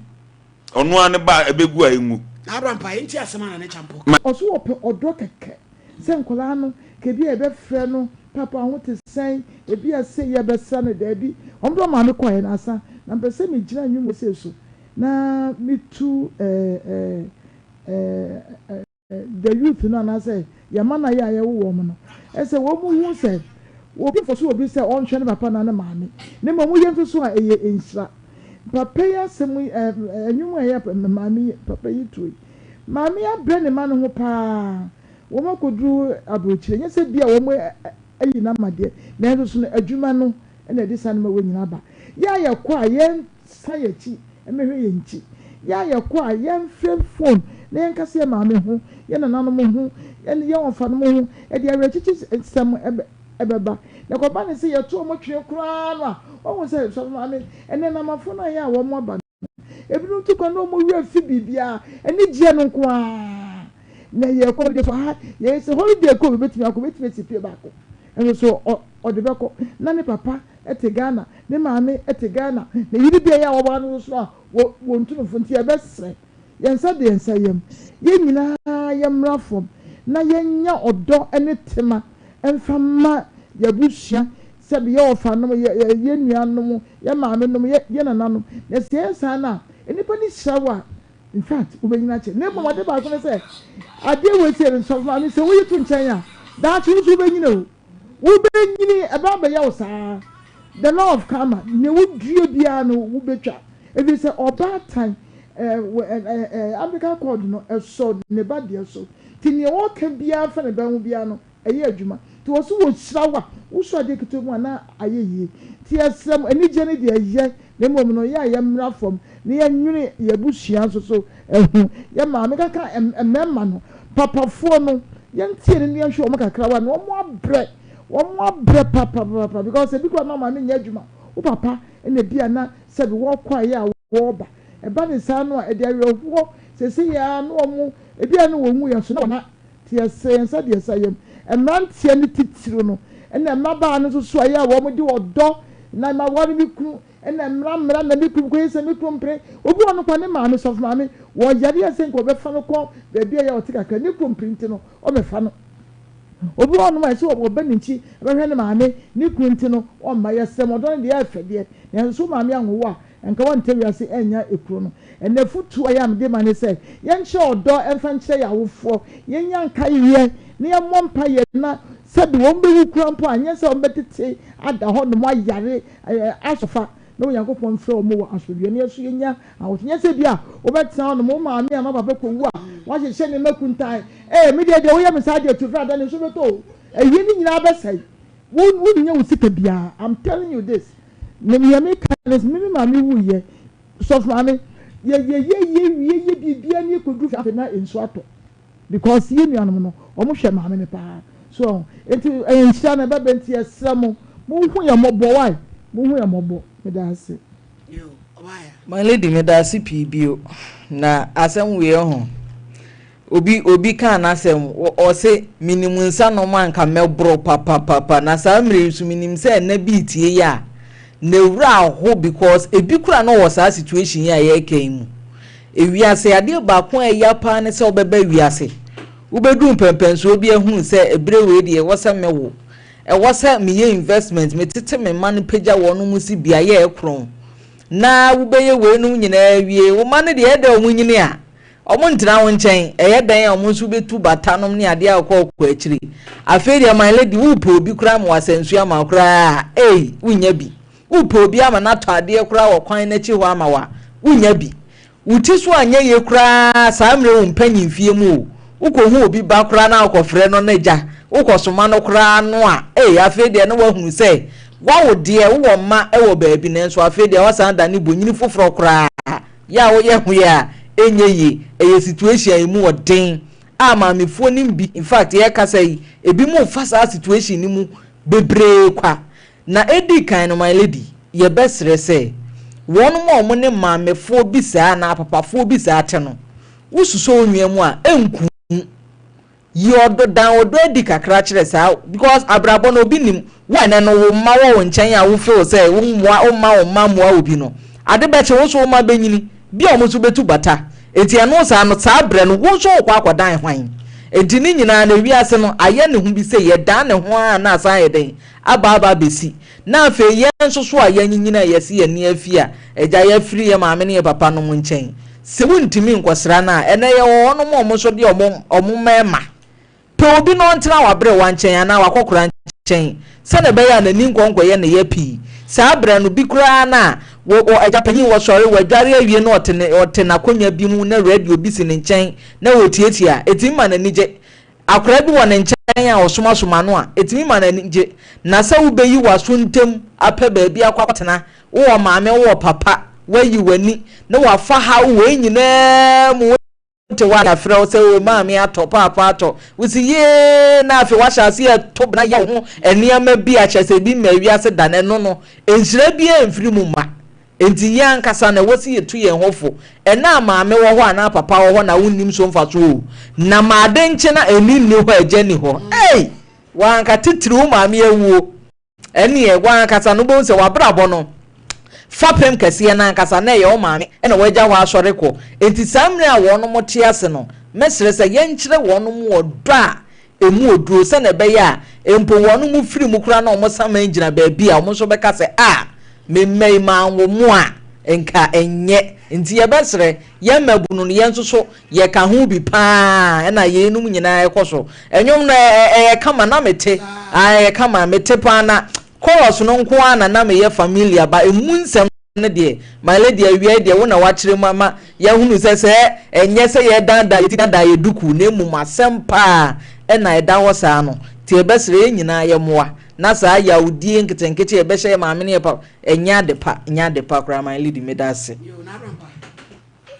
Ɔno ara ne ba a ɛbɛgu a ɛngu. Na Abraham pae nti asɛm a na ne kyampɔ ka. Ɔso ɔpɛ ɔdɔ kɛkɛ sɛ nkwadaa no ka ebi a yɛbɛfrɛ no papa ho te sɛn ebi a sei yɛbɛsra no daabi wɔn de wɔn maame kɔɛ na asa na mpɛ sɛ megyina nnwom sei so na metu ɛɛ ɛɛ ɛɛ The youth no anaasɛ yɛn mma no a yɛ a yɛwo wɔn no, ɛsɛ sɛ wɔn hu sɛ obi mfɔso obi sɛ ɔnhwɛ ne papa anaa ne maame, na mmom woyɛ nso so a ɛyɛ nhyira. Papa yi asɛm yi, ɛ, nnwom a ɛyɛ maame yi, papa yi tuo yi, maame yi abrɛ ne mma no ho paa, wɔn akɔduru aburokyire, nyɛ sɛ bi a wɔn ayi no ama deɛ, nanso so no adwuma no na ɛde saa nneɛma wei nyinaa ba. Yɛ a yɛkɔ a yɛn San yɛn akyi mmɛhwɛ yɛn nkyi. Yɛ a yɛkɔ a, yɛmfrɛ fon na yɛnkasa yɛn maame ho, yɛn nananom ho, yɛn wɔfanom ho. Ɛde awerɛkyekyesɛm bɛba. Na ɛkɔba no sɛ yɛto wɔn twene koraa no a, woahu sɛ, Sɔfo Maame, ɛnnɛ nnamafo no a ɛyɛ a wɔaba no, ebinom tu kwan na wɔn werɛ fi biribiara, anigyeɛ no nko ara na yɛkɔ. Holiday so ha, yɛyɛ sɛ holiday kɔ obi bɛtumi akɔ, obɛtumi asi fie baako nso so ɔde bɛkɔ. Na ne papa te Ghana, ne maame te Ghana, ne yere bi a ɛyɛ a wɔware no nso a wɔntu no fo nti yɛbɛsrɛ, yɛn nsa de yɛn nsa yam, yɛn nyinaa yɛmmra fam na yɛnnya ɔdɔ ne tema mfa mma yɛn abusua, sɛbe yɛn wɔfanom, yɛn nuanom, yɛn maamenom, yɛn nananom. Na sɛ yɛyɛ saa no a, nnipa no hyira wo a, in fact, wobɛnyini akyɛ. Na mmom ade baako ne sɛ, adeɛ wei sei no, sɔfo maame, sɛ woyi to nkyɛn a, daakye wo nso wobɛnyini o. Wobɛnyini, ɛbɛ abɛyɛ wo saa. The law of karma, nea wodua biara no wobɛtwa. Ɛfiri sɛ ɔbaatan, eh, umbilical cord no, ɛsɔ ne ba deɛ so. Nti nea ɔka biara fa ne ba ho biara no, ɛyɛ adwuma. Nti wɔ so wɔhyira wo a, wosɔ adeɛ ketewa mu a na ayɛ yie. Nti yɛsrɛ mo, anigyeɛ no deɛ ɛyɛ, na mmom no yɛ a yɛmmra fam na yɛnnwene yɛn abusua nso so ho. Yɛn maame kaka mmarima no, papafoɔ no, yɛntie no na yɛnhwɛ wɔn kakra wa na wɔn abrɛ, wɔn abrɛ papapapa because ebi koraa na maame nyɛ adwuma, wo papa na ebi a na sɛbi wɔkɔ a ɛyɛ a wɔreba. Ɛba ne saa no a ɛde awerɛhoɔ seesei ara na wɔn ebi a na wɔn wu yɛn so na wɔn Nti yɛsrɛ yɛn nsa deɛ ɛsɛ yam. Mmeranteɛ no titiriw no ɛna mmabaa no nso so a ɛyɛ a wɔn de ɔdɔ na maware me kunu ɛna mmra mmra na me kunu kɔyɛ sɛ me kunu mpene. Obi wɔ no kwa ne maame sɔfo maame wɔ yare a sɛ nka ɔbɛfa no kɔ baabi a ɛyɛ a ɔte kakra ne kunu mpene nti no ɔmmɛfa no. Obi wɔ hɔnom a ɛsɛ ɔba ne nkyi bɛhwɛ ne maame ne kunu nti no ɔmma. Yɛsrɛ mo ɔdɔ no deɛ ɛyɛ fɛ deɛ nanso so wo maame anwo wo a Nka wɔnte wiase nnya ekuro no. Ɛnnɛ afotuo a ɛyɛ a mede ma ne sɛ, yɛnkyerɛ ɔdɔ mfa nkyerɛ yɛn awofoɔ, yɛnnya nkaeɛ na yɛmmɔ mpaeɛ na sɛbe wɔn bɛwu koraa mpo a, nyɛ sɛ wɔn bɛtete ada hɔ nom ayare asɔfa na Onyankopɔn mfrɛ wɔn wɔ asomdwoeɛ na yɛn nso yɛnya ahotɔ. Nyɛ sɛ bi a wobɛtena hɔ nom wo maame anaa wo papa kɔwu a woahyehyɛ nneɛma kuntann, ee me deɛ deɛ woyɛ me saa deɛ tu frɛ ada ne nso bɛtɔ o, ayie no nyinaa bɛsɛe, wo wonnya wo sika biara, I'm telling you this. Me nea me ka ne sɛ me me maame wu yɛ sɔfo maame yɛ yɛ yɛ yɛ wie yɛ biribiara ne ekodu fie afei na nsu atɔ because yɛ nuanom no wɔn hwɛ maame no paa so ɔho nti ɛyɛ nhyira na ɛbɛbɛ nti yɛsrɛ mo Monhu yɛn mmɔbɔ wai, monhu yɛn mmɔbɔ. Meda ase. My lady meda ase pii bio na asɛm wei ho obi obi kaa n'asɛm ɔse menim nsa nom a nka mɛboro papapapa na saa mmerɛ yi nso menim sɛ ɛna bi retie yi a n'awura aho because ebi kora na ɔwɔ saa situation yi a yɛreka yi mu. Ewiase adeɛ baako a ɛya paa ne sɛ wobɛba wiase wobɛduru mpɛmpɛnsoɔ bi ahunu sɛ ɛberɛ wei deɛ ɛwɔ sɛ mewo Ɛwɔ sɛ meyɛ investment, metete me mma no pagya wɔn si beaeɛ a ɛkorɔn. Na wobɛyɛ weinom nyinaa awie, wo mma no deɛ ɛyɛ dɛn wɔn nyini a, wɔn ntena wo nkyɛn, ɛyɛ dɛn a wɔn nso bɛtu bata nom ne adeɛ akɔ akɔ akyiri. Afei deɛ my lady, wopɛ obi koraa ma wasa nsuo ama wo koraa a, ei, wonnya bi. Wopɛ obi ama no atɔ adeɛ koraa wɔ kwan no akyi hɔ ama wo a, wonnya bi. Wo ti so anyɛ yie koraa saa mmerɛ wo mpanyinfie mu o, wokɔhu obi ba koraa na wokɔfrɛ no n'agya, wokɔsoma no koraa no a, ei afei deɛ na woahunu sɛ woawo deɛ wowɔ mma wɔ baabi nanso afei deɛ woasan adane bonyini foforɔ koraa, yɛ a woyɛ ho yɛ a ɛnyɛ yie, ɛyɛ situation a ɛmu ɔden a maamefoɔ nim bi, infact yɛrekasa yi ebinom refa saa situation no mu bebree kwa. Na edi kan no, my lady, yɛbɛsrɛ sɛ wɔnom a wɔne maamefoɔ bi saa anaa papafoɔ bi saa te no, wosusɔ wo nua mu a, ɛnku wo. Yi ɔdɔ, dan ɔdɔ adi kakra kyerɛ saa, because abrabɔ no obi nim, wo a ɛnɛ no wo mma wɔ wo nkyɛn a wo feel sɛ wo mmoa, wo mma wo mma mmoa wo bi no, ade bɛkye wo nso wo mma bɛnyini, bi a wɔn nso bɛtu bata. Enti ɛno saa no, saa berɛ no, wo nso wokɔ akɔdan hwan? Enti ne nyinaa no, ewiase no ayɛ ne ho bi sei, yɛdan ne ho ara na asan ayɛ dɛn? aba aba abɛsi, na afei yɛn nso so a yɛanyinyin a yɛasi yɛn ani afi a agya yɛafiri yɛn maame ne yɛn papa nom nkyɛn, sɛ wontumi nkɔsra no a, ɛnnɛ yɛwɔ hɔnom a wɔn nso deɛ wɔn wɔn mma ɛma. Pɛ obi na ɔntena w'aberewa nkyɛn anaa w'akɔkora nkyɛn sɛdeɛ ɛbɛyɛ a n'ani nkɔ nkɔyɛ ne ya pii. Saa berɛ no, bi koraa no a, wɔ wɔ agya panin wɔsɔre, wadware awie na ɔte ne ɔte n'akonnwa bi mu na radio bi si ne nkyɛn na ɔretietie a, ɛtumi ma n'ani gye. Akwadaa bi wɔ ne nkyɛn a ɔsomasoma no a, ɛtumi ma n'ani gye. Na sɛ wobɛyi w'aso ntam apɛ baabi akɔ akɔtena, wowɔ maame, wowɔ papa, woayi w'ani na wafa haw wei nyinaa mu, wote hɔ a yɛafrɛ wo sɛ o maame atɔ, paapa atɔ, wosi yee na afei woahyɛ aseɛ reto bena yɛ wo ho nneɛma bi a kyerɛ sɛ ebi mmaa wiase da no, ɛno no, nhyira biara mfiri mu mma. Enti yɛn ankasa na ɛwɔ sɛ yɛtu yɛn ho fo. Ɛna a maame wɔ hɔ anaa papa wɔ hɔ na wonnim so mfasoɔ o. Na ma ade nkye na ɛni nni hɔ a agya nni hɔ. Ei! W'anka titiriw wo maame awuo. Ɛnneɛ w'ankasa no wobɛhu sɛ w'abrabɔ no fapem kɛseɛ no ankasa na ɛyɛ wo maame na w'agya hɔ asɔre kɔ. Enti saa mmerɛ a wɔnom te ase no, mɛsrɛ sɛ yɛnkyerɛ wɔnom ɔdɔ a Emu oduro, sɛnea ɛbɛyɛ a mpo wɔn mu firi mu koraa na wɔn saman gyina baabi a, wɔn nso bɛka sɛ, A, me mma yi, manwo mo a, nka ɛnyɛ. Nti yɛbɛsrɛ, yɛn mmabunu no, yɛn nso so yɛka ho bi pa ara, ɛna yeinom nyinaa ɛkɔ so. Nnwom no, ɛ, ɛyɛ kama, na mete, ah, ɛyɛ kama, mete pa ara, na chorus no nko ara na na meyɛ familiar, but emu nsɛm no deɛ, my lady, awiei deɛ, wo na woakyerɛ mu ama yɛahunu sɛ sɛ ɛnyɛ sɛ yɛredaadaa yɛn ti daadaa yɛn duku na mmom asɛm pa ara na ɛda hɔ saa no. Nti yɛbɛsrɛ yɛn nyinaa yɛmmoa na saa yawdie nketenkete a ɛbɛhyɛ yɛn maame ne yɛn papa, ɛnyɛ ade pa, ɛnyɛ ade pa koraa my lady, meda ase. Yo, na abrampa.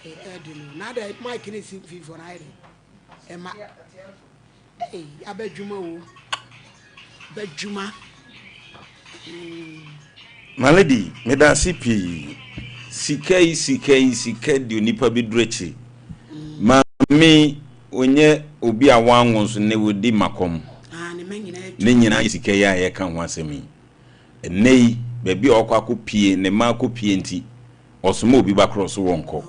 Eh, eh, de no. Na da mic ne si mfimfini na ayɛ de. Ɛma. Ei, aba adwuma o. Ba adwuma. Mm. My lady, meda ase pii. Sika yi, sika yi, sika di onipa bɛduru akyiri. Maame, onyɛ obi a wanwo nso ne wɔdi makɔm. Ah, ne mma nyinaa Ne nyinaa yɛ sika yi a yɛka ho asɛm yi. Ɛnnɛ yi, baabi a ɔkɔ akɔpie, ne mma akɔpie nti, ɔsoma obi ba korɔ so wɔnkɔ.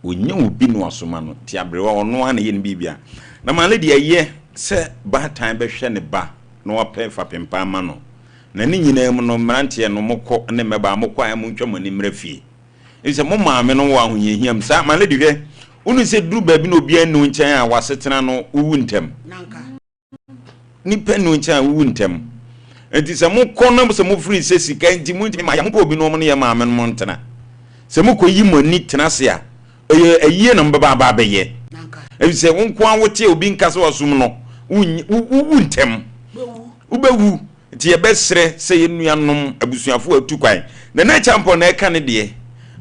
Ɔnya obi na wasoma no. Nti aberewa ɔno ara na ɛyɛ ne biribia. Na maame deɛ ɛyɛ sɛ baatan bɛhwɛ ne ba na wapɛ fapem pa ama no. Na ne nyinaa mu no mmeranteɛ no mokɔ ne mmabaa mokɔ a montwa mo ani mmra fie. Ɛfiri sɛ mo maame no wɔ ahohiahia mu. Saa maame de hwɛ, wonu sɛ duru baabi na obiara nni wo nkyɛn a w'asetena no wowu ntɛm. Nnipa nni wo nkyɛn a wowu ntɛm. Enti sɛ mokɔ na sɛ mofiri sɛ sika nti montumi ma yɛ, mopɛ obi na wɔn ne yɛn maame nom ntena. Sɛ mokɔyi mo ani tena ase a, ɛyɛ ayie na mobɛba aba abɛyɛ. Ɛfiri sɛ wo nko ara wote a obi nka sɛ wasom no, wowu ntɛm. Wobɛwu. Nti yɛbɛsrɛ sɛ yɛn nuanom abusuafoɔ a atu kwan. Nana Acheampong na ɛka ne deɛ.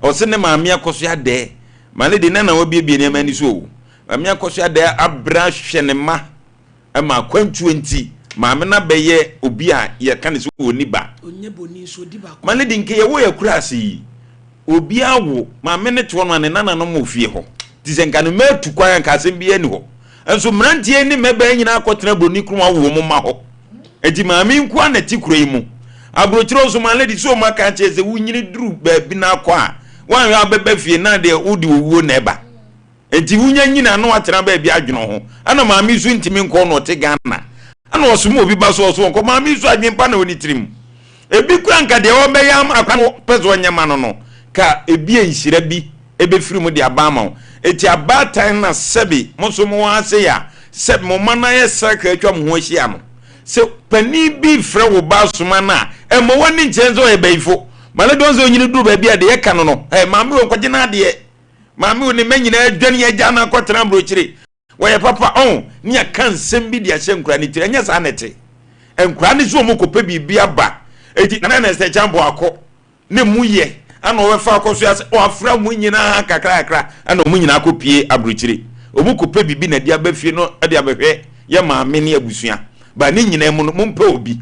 Ɔse ne maame akɔ so adɛɛ. Ma ne deɛ na na wabiebie nneɛma ani so o. Maame akɔ so adɛɛ abrɛ ahwɛ ne mma. ma akwantuo nti Maame no abɛyɛ obi a yɛka no sɛ ɔnni ba. Ma no di nka yɛwɔ yɛ akuraase yi, obiara wo maame no te hɔ no a ne nananom wɔ fie hɔ. Nti sɛ nka ne mma atu kwan a nka asɛm biara nni hɔ. Nso mmeranteɛ ne mmabaa nyinaa akɔtena buroni kurom awo wɔn mma hɔ. Nti maame yi nko ara na ɛte kuro yi mu. Aburokyire nso my lady sɛ wɔn aka akyerɛ sɛ wonyini duru baabi na akɔ a, woanhwɛ a wobɛba fie na deɛ wode owuo na ɛba. Enti wonya nyini a na watena baabi adwene ho. Ɛna maame yi so ntumi nkɔ na ɔte Ghana. Ɛna ɔsoma obi ba so ɔso ɔnkɔ. Maame yi so adwene pa na ɛwɔ ne tirim. Ebi kura nka deɛ ɔbɛyɛ ama akora no pɛ sɛ ɔnyɛ ma no no, ka ebi a nhyira bi ɛbɛfiri mu de aba ama wo. Enti abaatan na sɛbe mo nso mowɔ ha sei a, sɛ mo mma no ayɛ circle atwa mo ho ahyia no, sɛ panin bi refrɛ wo ba asoma no a, ɛmmɔ w'ani nkyerɛ no sɛ ɔyɛ bayifo. Ma no dɔn sɛ ɔnyini duru baabi a deɛ yɛka no no, ɛ, maame wei ɔnkɔgye n'adeɛ. Maame o ne mma nyinaa adwane agya no akɔtena aburokyire. Wɔyɛ papa ɔn ne aka nsɛm bi de ahyɛ nkwadaa no tiri. Ɛnyɛ saa na ɛte. Nkwadaa no sɛ wɔn kɔpɛ biribi aba. Eti Nana Ernest Acheampong akɔ ne mu yɛ ana ɔbɛfa akɔ so ase ɔafra wɔn nyinaa kakra kakra ana wɔn nyinaa akɔ pie aburokyire. Wɔn kɔpɛ biribi na de aba fie no de abɛhwɛ yɛ maame ne abusua. Ba ne nyinaa mu no mompɛ obi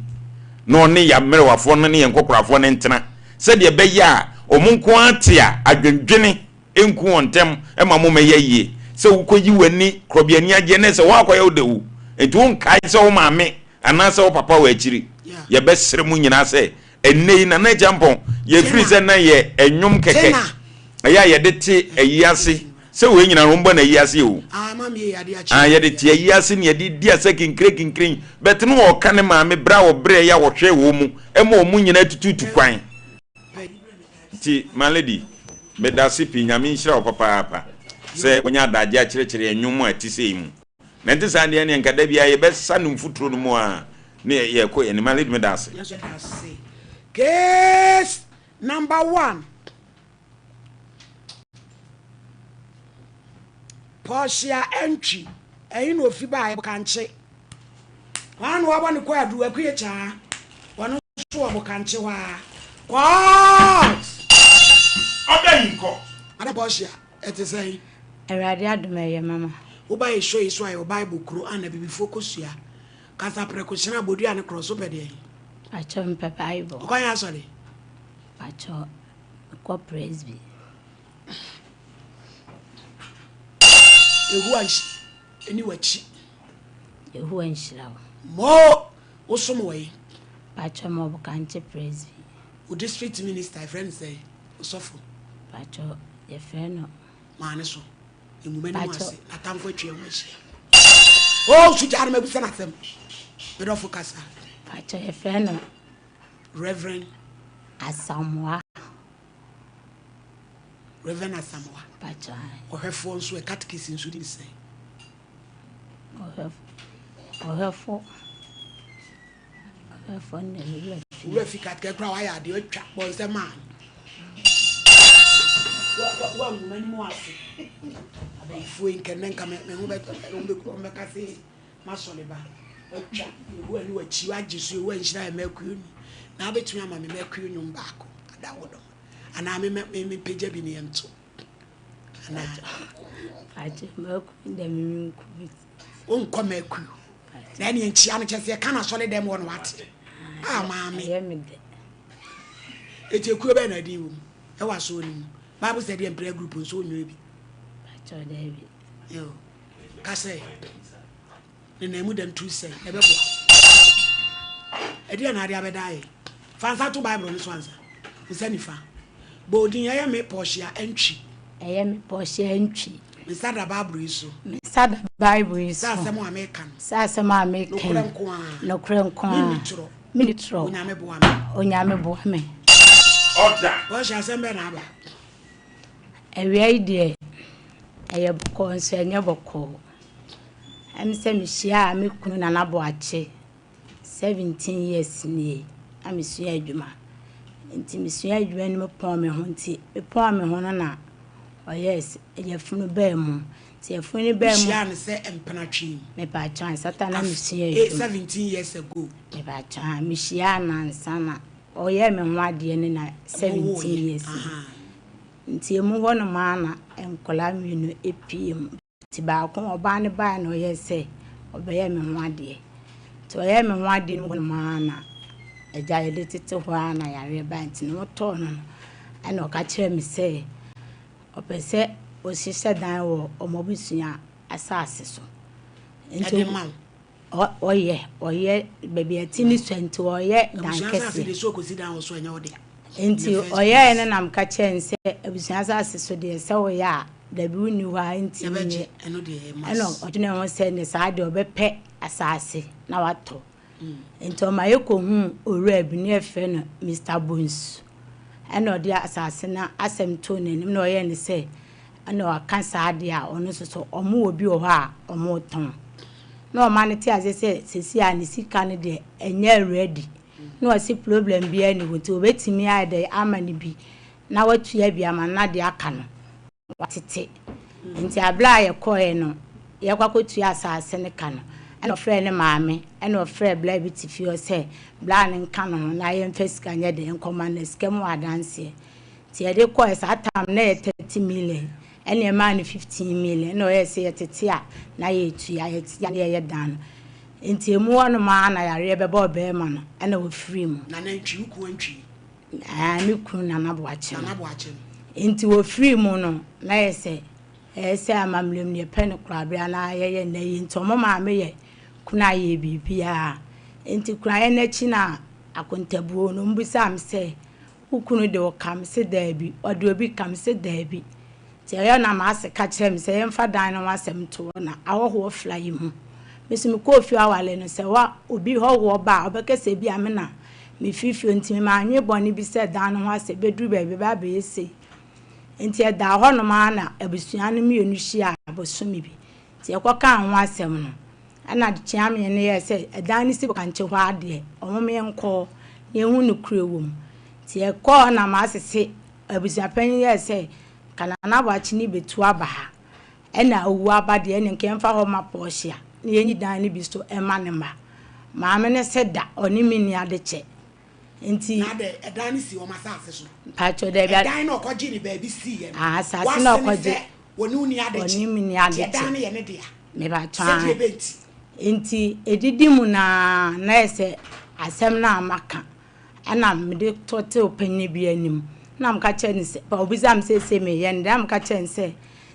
na ɔne yɛ mmerewafoɔ no ne yɛn nkɔkorafoɔ no ntena. Sɛdeɛ ɛbɛyɛ a wɔn nko ara te a adwendwene nku wɔn ntɛm ma mommɛyɛ yie. Sɛ wokɔyi w'ani korɔbea ani agyeɛ na ɛsɛ woakɔyɛ wo dɛ wu nti wonkae sɛ wo maame anaasɛ wo papa wɔ akyiri. Yɛbɛsrɛ mo nyinaa sɛ ɛnnɛ yi Nana Acheampong yɛfiri sɛ na yɛ nnwom kɛkɛ ɛyɛ a yɛde te ayi ase sɛ wei nyinaa no wɔbɔ no ayi ase o. Ah, yɛde te ayi ase ne yɛde di asa kinkirekinkiren but no ɔka ne maame berɛ a ɔbrɛ yɛ a ɔhwɛ wɔn mu ɛma wɔn nyinaa tututu kwan. Nti my lady medase pii Nyame nhyira wo papaapa sɛ wonya adagye akyerɛkyerɛ yɛn nnwom a ɛte sei mu na ɛnte saa deɛ ɛneɛ nka da biara yɛbɛsa no mfuturo no mu a ne yɛkɔ yɛn anim. My lady medase. Case number one. Portia Antwi, ɛhe na ofi baeɛ? Bokankye. Hwan na wabɔ ne kwaadu? Akue Kyaa. Ɔno nso wɔ Bokankye hɔ ara. Court! Order in court. Madam Portia, ɛte sɛn? Awurade adom ɛyɛ mama. Woba yɛ show yi so a yɛwɔ Bible kuro a na abibifoɔ kɔsua. Kasa prɛko hyena abodua ne korɔ so pɛ deɛn? Pakyɛ mpɛ Bible. Wokɔ yɛ asɔre? Pakyɛ mekɔ Presby. Yehowa nhyira w'akyi. Yehowa nhyira wo. Mo wosom wɔ yi. Pakyɛ mo Ɔbokankye Presby. Wo district minister yɛfrɛ no sɛn? Osɔfo. Pakyɛ yɛfrɛ no. Maa ne so. Nwuma no mu ase. N'atamfo atwa ho ahyia. Oh, sugya no mabisa n'asɛm. Medɔfo kasa. Pakyɛ yɛfrɛ no. Reverend. Asamoah. Reverend Asamoah. Pakyɛ. Ɔhwɛfoɔ nso ɛ catechist nso di sɛn? Ɔhwɛfo. Ɔhwɛfo no deɛ me werɛ fi. Wura fi catechist koraa wayɛ adeɛ atwa bɔ nsɛm maa no. Wangu m'anim ase. Abayifoɔ yi nkɛnɛ nka me ho bɛ wɔn bɛka se masɔre ba. Atwa Yehowa ne wakyi wagye so Yehowa nhyira yɛ mɛkuo ni. Na abɛtumi ama me mɛkuo nnwom baako ada wo dɔm. Anaa me me me pagya bi ne yɛnto. Anaa. Agye mɛkuo dɛ me me nku bi. Wonkɔ mɛkuo. Na ɛne nkyia no kyɛ sɛ yɛka no asɔre dɛm hɔ no wate. Ah maame. Ɛyɛ me dɛ. Eti ekuo bɛyɛ na ɛdin wɔ mu ɛwɔ asɔre no mu. Bible study and prayer group nso wonyɛ bi. Pakyɛ daabi. Yo. Ka sɛ ne nan mu dɛm tu sɛ ɛbɛboa. Ɛdeɛ na ade abɛda ayɛ. Fa nsa to Bible no so ansa. Nsa nifa. Bɔ odin ɛyɛ me Portia Antwi. Ɛyɛ me Portia Antwi. Me nsa da Bible yi so. Me nsa da Bible yi so. Sɛ asɛm a meka no. Sɛ asɛm a meka yi. Nokorɛ nko ara. Nokorɛ nko ara. Menni torɔ. Menni torɔ. Onyame boa me. Onyame boa me. Order. Portia asɛm bɛn na aba? Awia yi deɛ, ɛyɛ bɔkɔɔ nso ɛnyɛ bɔkɔɔ. Ɛne sɛ mehyiaa me kunu Nana Boakye 17 years nie na mesua adwuma. Nti mesua adwuma no mepɔn me ho nti mepɔn me ho no na ɔyɛɛ sɛ yafunu baa mu. Nti yafunu no baa mu. Wohyiaa no sɛ mpenatwe mu? Mepatwɔ ansa ta na mesua adwuma. 17 years ago. Mepatwɔ mehyiaa no ansa na ɔyɛɛ me ho adeɛ no na 17 years ni. Nti emu hɔ nom ara na nkwadaa mmienu pue mu. Nti baako ɔbaa no baeɛ na ɔyɛɛ sɛ ɔbɛyɛ me ho adeɛ. Nti ɔyɛɛ me ho adeɛ no hɔnom ara na agya yɛde tete hɔ ara na yareɛ baeɛ nti ne ho tɔɔ no no ɛna ɔka kyerɛɛ me sɛ ɔpɛ sɛ ɔhyehyɛ dan wɔ wɔn abusua asase so. Nti Ɛde ma wo. ɔyɛ ɔyɛ baabi a ɛte ne sua nti ɔyɛ dan Abusua asase kɛseɛ. deɛ sɛ ɔkɔsi dan wɔ so ɛnyɛ wo dea. Nti ɔyɛɛ no na meka kyerɛɛ no sɛ abusua asase so deɛ sɛ woyɛ a dabi wonni hɔ a ntumi nyɛ. Ɛna ɔdwenee ho sɛ ne saa deɛ ɔbɛpɛ asase na watɔ. Nti ɔma yɛkɔhuu owura bi ne yɛfrɛ no Mister Bonsu. Ɛna ɔde asase no asɛm too n'anim na ɔyɛɛ no sɛ ɛna waka saa deɛ a ɔno nso so ɔmo wɔ bi wɔ hɔ a ɔmo tɔn. Na ɔma no te aseɛ sɛ seesei a ne sika no deɛ ɛnyɛ ready. Na ɔse problem biara nni hɔ nti ɔbɛtumi ayɛ dɛn ama no bi na watua bi ama no na deɛ aka no watete. Nti aberɛ a yɛkɔeɛ no yɛkɔ akɔtua asaase no ka no ɛna ɔfrɛɛ ne maame ɛna ɔfrɛɛ bra bi te fie hɔ sɛ bra no nka ne ho na yɛmfa sika nyɛ dɛn nkɔma no na sika mu wɔ adanseɛ. Nti yɛde kɔeɛ saa time no na ɛyɛ 30 million ɛna yɛmaa no 15 million ɛna ɔyɛɛ sɛ yɛtete a na yɛtua yɛtete a na yɛyɛ dan no. Nti emu hɔnom ara na yareɛ bɛbɔɔ barima no ɛna ɔfirii mu. Nana Antwi, wo kunu Antwi? Aane, me kunu Nana Boakye no. Nana Boakye no. Nti ɔfirii mu no, na ayɛ sɛ ɛyɛ sɛ amammerɛ mu no yɛpɛ no koraa anaa yɛyɛ nnɛ yi. Nti wɔn maame yɛ kunu a yɛyɛ biribiara. Nti kunaeɛ no akyi na akontabuo no, wɔbisaa me sɛ, Wo kunu de wo ka? Mese daabi. Ɔde obi ka? Mese daabi. Nti ɛyɛ na m'ase ka kyerɛɛ me sɛ yɛmfa dan no ho asɛm nto hɔ na ahɔhoɔ fra yi ho. Me nso mekɔɔ fie aware no, sɛ wa obi hɔhoɔ ba a, ɔbɛka sɛ ebia me na mefiri fie nti me mannwene bɔne bi sɛ dan no ho asɛm bɛduru baabi ɛbɛba abɛyɛ sei. Nti ɛdaa hɔnom ara na abusua no mmienu hyiaa bosome bi. Nti yɛkɔkaa ho asɛm no, Ɛna Kyeame no yɛɛ sɛ ɛdan no si kankye hɔ ara deɛ, wɔn yɛnkɔ hɔ na yɛnhu nokorɛ wɔ mu. Nti yɛkɔɔ hɔ na m'asese abusuapanin yɛɛ sɛ nka Nana Aboakye no bɛtu aba ha. Ɛna ɔwu aba deɛ ɛne nka yɛmfa hɔ mma Portia na yɛnyi dan no bi so mma ne mma. Maame no se da, ɔne me nni adekyɛ. Nti. Na adɛn, ɛdan no si wɔn asase so? Mpakyɛw, daabi. Ɛdan no a ɔkɔgyee no baabi siiɛ no, Ah, asase no a w'ase ne ɔkɔgye. sɛ wɔne wo nni adekyɛ. Ɔne me nni Nti adekyɛ. ɛdan no yɛ ne dea. Mepakyɛw, Sɛdeɛ ae. ɛbɛ nti. Nti ɛdidi mu no ara, na ayɛ sɛ asɛm no a maka, ɛna mede totoo panin bi anim. Ɛna meka kyerɛɛ no sɛ, ɔbisaa me sɛ seesei meyɛ no dɛn, ɛna meka kyerɛɛ no sɛ,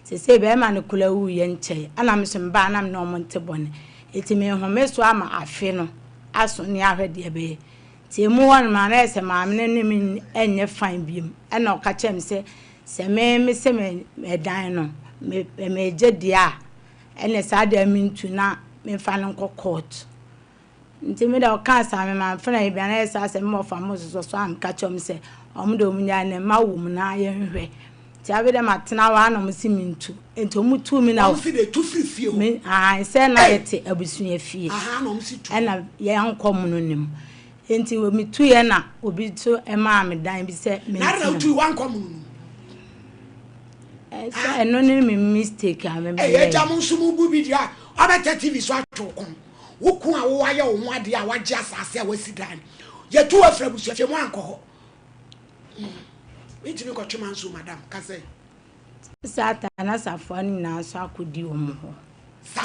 seesei bɛrima no koraa wuiɛ nkyɛe, ɛna me nso mebaa na me ne wɔn nte bɔne. Nti mehome so ama afe no aso ne ahwɛ deɛ ɛbɛyɛ. Nti emu hɔ no maa na ayɛ sɛ maame no ne me nyɛ fine biom. Ɛna ɔka kyerɛɛ me sɛ, sɛ me mese me dan no, me megye deɛ a, ɛne saa deɛ mentu na memfa no nkɔ court. Nti me deɛ ɔkaa saa me mamfa no ayi bia na ayɛ saa sɛ me wɔfa mo sosɔ so a meka kyerɛ wɔn sɛ wɔn deɛ wɔn nyae na mma wɔ mu na yɛnhwɛ. Nti afei deɛ matena hɔ ara na wɔn se mentu. Nti wɔn tuu me na Wɔn se deɛ tu firi fie hɔ. Me ahan sɛ na Ei! yɛte abusua fie. Ahaa na wɔn se tu. Ɛna yɛankɔ mono no mu. Nti metuiɛ na obi nso maa me dan bi sɛ Na adɛn na mentena mu. wotui woankɔ mono no mu? Sɛ ɛno ne me mistake a me Ei meyɛɛ. agya mo nso mo bu bi deɛ a wabɛtɛ TV so atwe wo kɔn. Wo kun a wo ayɛ wo ho adeɛ a wagye asase a wasi dan no yɛtu wo afiri abusua fie mo ankɔ hɔ. Mentumi nkɔtwe manso madam ka sɛ. Satan na safoa no nyinaa nso akɔdi wɔn hɔ.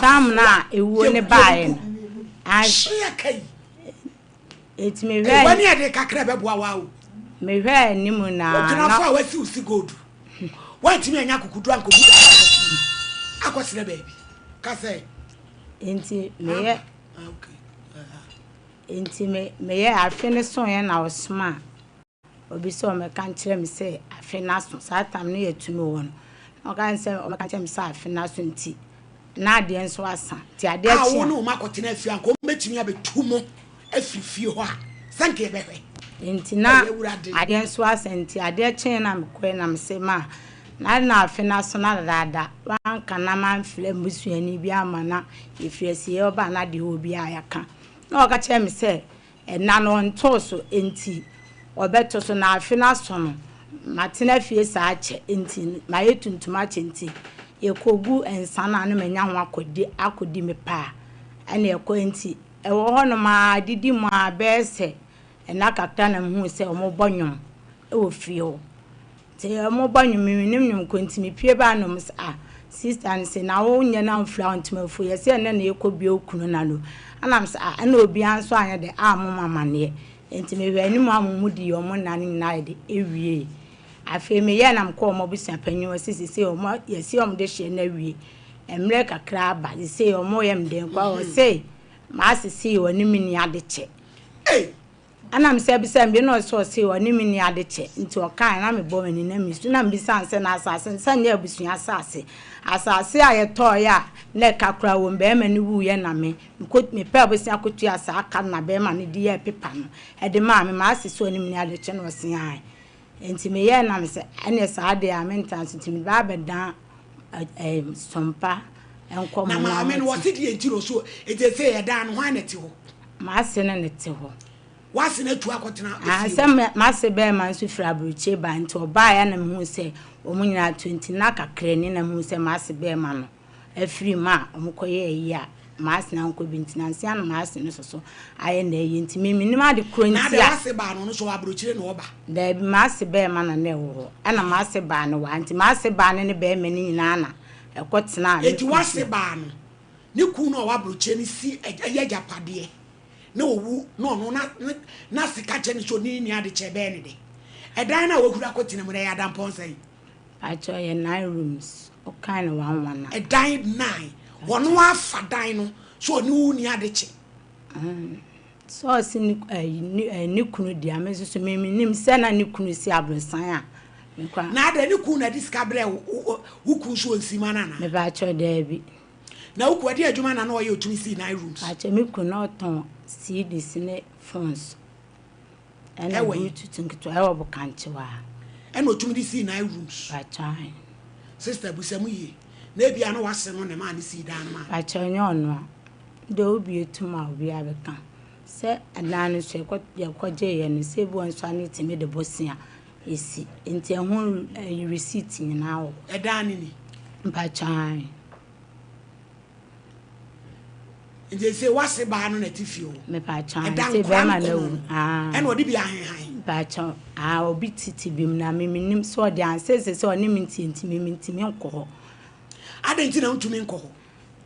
Tam no a ewuo no baeɛ no. Hyia ka yi. Eti mehwɛɛ. Wani ɛde kakra bɛboa wa o. Mehwɛɛ anim na. Okunafo a wasi wo si gold. Wantumi anya akokoduru ankɔbu da akɔsrɛ baabi. Ka sɛ. Enti meyɛ. Enti meyɛ afe no soeɛ na ɔsomaa. Obi sɛ ɔmmɛka nkyerɛ me sɛ afe no aso, saa tam no yɛ tumi wɔ no. Na ɔka sɛ ɔmmɛka nkyerɛ me sɛ afe no aso nti, na adeɛ nso asa. Nti adeɛ A kye wo a. ne wɔn akɔtena fie a, anka wɔbɛtumi abɛtu mo afiri fie hɔ a, sɛ anka yɛbɛhwɛ. Nti na Ɛyɛ Awurade. adeɛ nso asa nti adeɛ kyeeɛ na mekɔeɛ na mese ma na na afe no aso na dadaada wanka na mamfrɛ m'busuani bi amma na yɛfiri asieɛ hɔ baa na deɛ ɔwɔ biara yɛaka. Na ɔka kyerɛɛ me sɛ Nna no ɔnntoo so ntsi ɔbɛto so na afe no aso no matsena fie saa akyɛ ntsi mayɛ tuntum akyɛ ntsi yɛkɔgu nsa no a na manya ho akɔdi akɔdi me pɛ a ɛna ɛkɔ ntsi ɛwɔ hɔ nom ara didi mu ara bɛyɛ sɛ nna kakra na mehuu sɛ wɔbɔ nnwom wɔ fie hɔ. Ntsi wɔbɔ ndwom, minnyim ndwom kɔ ntsi mipue baa na wɔse ah sister no se na wo nnyɛ na mmfura wo ntoma efuw, yɛse ɛnnɛ na yɛkɔ bue wo kunu n'ano. Ɛna me sɛ ah ɛna obiara nso anyɛ dɛ ammɔ me amaneɛ. Nti mehwɛɛ anim a wɔn dii wɔn nna no nyinaa yɛ dɛ ɛwiee. Afei meyɛɛ na mekɔɔ wɔn abusua panyin hɔ sɛ seesei wɔn yɛasi wɔn dehyeɛ no awie. Mmerɛ kakra aba seesei wɔreyɛ me dɛn koraa ɔse m'asese ɔne me nni adekyɛ. Ei! Ɛna mesan bisaa no bio na ɔse ɔse ɔne me nni adekyɛ nti ɔkae na mebɔ m'ani na mesu na mebisaa no sɛ na asase no sɛ nyɛ abusua asase asase a yɛtɔɔeɛ a na ɛka koraa wɔ mu barima no wuiɛ na me mekɔ mepɛɛ abosea kɔtuaa saa ka no na barima no de yɛɛ pepa no ɛde maa me m'ase sɛ ɔne me nni adekyɛ na ɔse ae nti meyɛɛ na mesɛ ɛneɛ saa deɛ a mentra so nti meba abɛdan ɛɛ Sompa nkɔmmɔ Na no maame no ara ɔse deɛ nti na ɔso nti ɛsɛ yɛdan no hwan na ɛte hɔ? M'ase ne no te hɔ. W'ase no atu akɔtena Ah, efie sɛ hɔ? me m'ase bɛrima nso firi aburokyire bae nti ɔbaeɛ na mehuu sɛ wɔn nyinaa atu nti na kakra ni na mehuu sɛ m'ase bɛrima no afiri mu a wɔkɔyɛɛ ayie a m'ase no ankɔ bi nti nansa na m'ase no soso ayɛ n'ayie nti me mennim ade korɔ Na nti adɛn a. w'ase baa no ɔno nso ɔwɔ aburokyire na ɔba? Daabi m'ase bɛrima na na ɛwɔ hɔ ɛna m'ase baa no wɔ ha nti m'ase baa no ne bɛrima no nyinaa na ɛkɔtenaa me Enti kunu w'ase fie. baa no ne kunu no a ɔwɔ aburokyire no si yɛ agyapadeɛ na owu na ɔno na n'ase ka kyerɛ no sɛ ɔne nni adekyɛ ɛbɛyɛ ne dɛ. Ɛdan no a wahuri akɔtena mu no ɛyɛ adampɔn sɛn? Pakyɛ ɛyɛ nine rooms wokan no one one a. Ɛdan nine ɔno afa dan no sɛ ɔne wo nni adekye. Sɛ ɔse ne ɛyi ne ɛyi ne kunu deɛ me nso so me menim sɛ na ne kunu si aborosan a me kora. Na adɛn ne kunu na ɛde sika brɛ wo wo kunu so ɔnsi ma no anaa? Mepakyɛ daabi. Na wo kunu ɛdeɛn adwuma na na ɔyɛ ɔtumi sii nine rooms? Pakyɛ me kunu na ɔtɔn CDs ne phones ɛna Ɛwɔ he? bluetooth nketewa ɛwɔ Bokankyewa. Ɛna ɔtumi de sii nine rooms? Pakyɛ ahe. Sister busa mu yie. Na ebia na w'ase no na ɛmaa no sii dan no maa no. Pakyɛ ɛnyɛ ɔno a. Deɛ wobue tom a obiara bɛka. Sɛ ɛdan no so yɛkɔ yɛkɔgyeeɛ no sɛ ebi wɔ nso a na yɛtumi de bosea ɛsi. Nti ɛho ɛyi receipt nyinaa wɔ hɔ. Ɛdan no ni? Mpakyɛ aane. Nti sɛ w'ase baa no na ɛte fie hɔ? Mepakyɛ aane. Ɛda Nti nkora bɛrima no nkono awu no aane. ɛna ɔde bi ahenhan? Mpakyɛ aane obi tete bi mu na me mennim sɛ ɔde an seesei sɛ ɔne me ntie nti me mentumi nkɔ hɔ. Adɛn nti na wontumi nkɔ hɔ?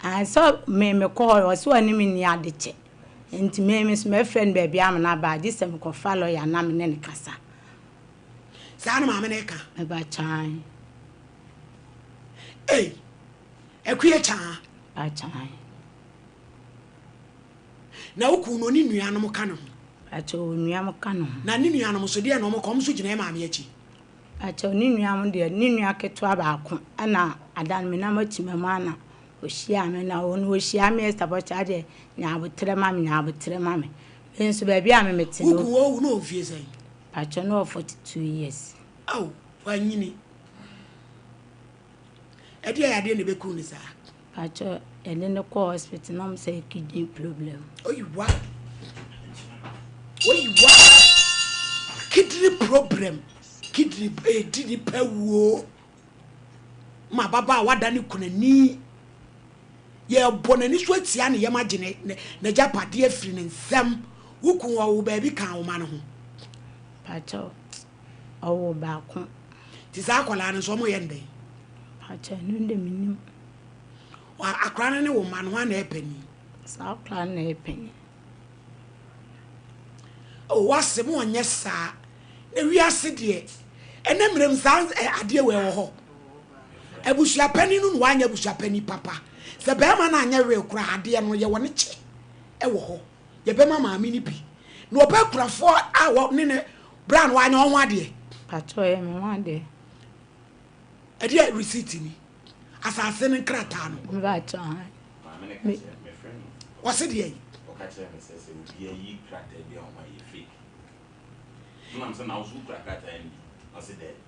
Aane sɛ me mekɔ hɔ ɔse ɔne me nni adekyɛ nti me me nso mɛfrɛ no baabi ama no aba a gye sɛ mekɔfa lɔya na me ne no kasa. Saa na maame no reka? Mepakyɛ aane. Ei! Akua Kyaa. Akyan. Na wo kunu no, ne nuanom ka ne ho? Pakyɛw, onuam ka ne ho. Na ne nuanom nso, deɛn na wɔka? Wɔn nso gyina yɛn maame akyi? Pakyɛw, ne nuanom deɛ, ne nua ketewa baako na ada no menam akyi ma mu a na ɔhyiaa me, na ɔno ɔhyiaa me Esther Bɔkyɛ adeɛ, nya aboterɛ ma me, nya aboterɛ ma me. Me nso baabi a me mete Wo no. kunu ɔwu na ɔwɔ mfie sɛn? Pakyɛw, na ɔwɔ 42 years. Ao, wanyini. Ɛdeɛn yadeɛ na ɛbɛku no saa? Pakyɛ yɛde no kɔɔ hospital na ɔmo sɛ kidney problem. Oyi wa. Oyi wa. Kidney problem. Kidney ɛdi nipa wuo. Ma ababaawa wada ne kunani. Yɛbɔ n'ani so atia ne yam agye ne n'agyapadeɛ afiri ne nsam. Wo kun ɔwo baabi ka wo ma no ho. Pakyɛ ɔwo baako. Nti saa akwadaa no nso ɔmo yɛ no dɛn? Pakyɛ ɛno de mennim. Akwadaa no ne wo mma no hwan na ɛyɛ panin? Saa akwadaa no na ɛyɛ panin. Oh w'ase mo ɔnyɛ saa na wiase deɛ ɛnɛ mmerɛ mu saa adeɛ wɔ ɛwɔ hɔ. Abusua panin no na wanyɛ abusua panin papa. Sɛ bɛrima no anyɛ wee koraa adeɛ no yɛwɔ ne kyɛ ɛwɔ hɔ. Yɛbɛma maame no bi. Na ɔbɛ akurafoɔ a wɔ ne ne bra no wanyɛ ɔho adeɛ. Pakyɛ ɔyɛ me ho adeɛ. Ɛdeɛ receipt ni. Asase no nkrataa no. Mpakyɛ ahan. Maame no ka kyerɛ me frɛ no. Ɔse deɛ yi. Ɔka kyerɛ me sɛ sɛ obi ayi krataa bi a ɔma yɛ fake. Ɛna me sɛ na wo so wokura krataa no bi. Ɔse daabi.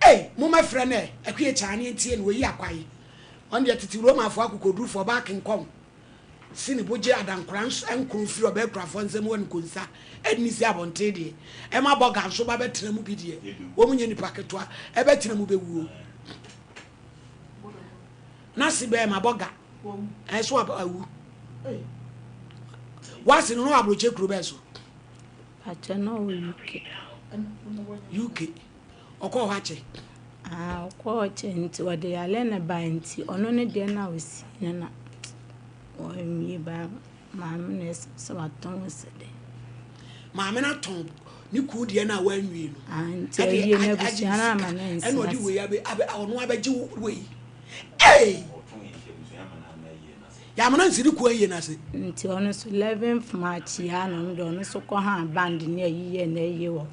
Ei momma frɛ no ɛ Akua Kyaane ntie no oyi akwae. Ɔno deɛ tete Romafoɔ akokodurufoɔ ɔbaa kenkɔn. Si ne bo gye adankora nkron firi ɔbɛɛkurafoɔ nsam wɔ nkonsa ɛde ne si abɔnten deɛ, ɛma bɔga nso ba bɛtena mu bi deɛ, wɔn nyɛ nipa ketewa, ɛbɛtena mu bɛwuo. N'ase bɛɛma bɔga, ɛso awu. W'ase no na w'abrokye kuro bɛɛ so? Pakyɛ na ɔwɔ UK. UK. Ɔkɔɔ hɔ akyɛ? Ah, ɔkɔɔ hɔ kyɛ nti ɔde yare na bae nti ɔno ne deɛ na ɔsi no na wɔnwie ba. Maame no ɛsɛ sɛ watɔn sɛ dɛ. Maame no atɔn ne kuu deɛ no a wanwie no. Ah, nti ayie no abusua no ama no ansi ɛna ɔde wei abɛ abɛ ɔno abɛgye wei. Ee! Yɛamana nsi ne kuo ayie no ase. Nti ɔno nso 11th March yi ara na ɔno deɛ ɔno nso kɔ haa band ne ayi yɛ n'ayie wɔ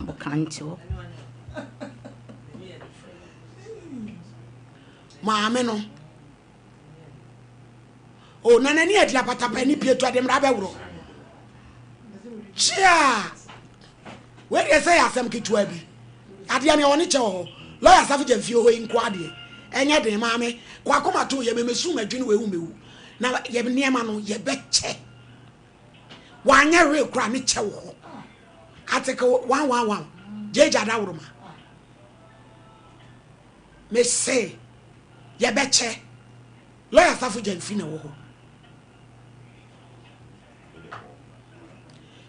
Bokankye hɔ. Maame no. O na n'ani adi apatapa ani pie to ɛde mmara bɛworɔ. Kyia! Wei deɛ sɛ yɛ asɛm ketewa bi. Adeɛ nea ɔne kyɛ wɔ hɔ. Lɔya Safo Gyamfi wɔ hɔ yi nko adeɛ. Ɛnyɛ den maame. Kɔ akoma to yɛ mɛmɛsu mɛdwene wei ho mɛwu. Na yɛ nneɛma no yɛbɛkyɛ. Wanyɛ hwee koraa ne kyɛ wɔ hɔ. Article 111 Gyegya Dawuruma. Mese yɛbɛkyɛ. Lɔya Safo Gyamfi na ɛwɔ hɔ.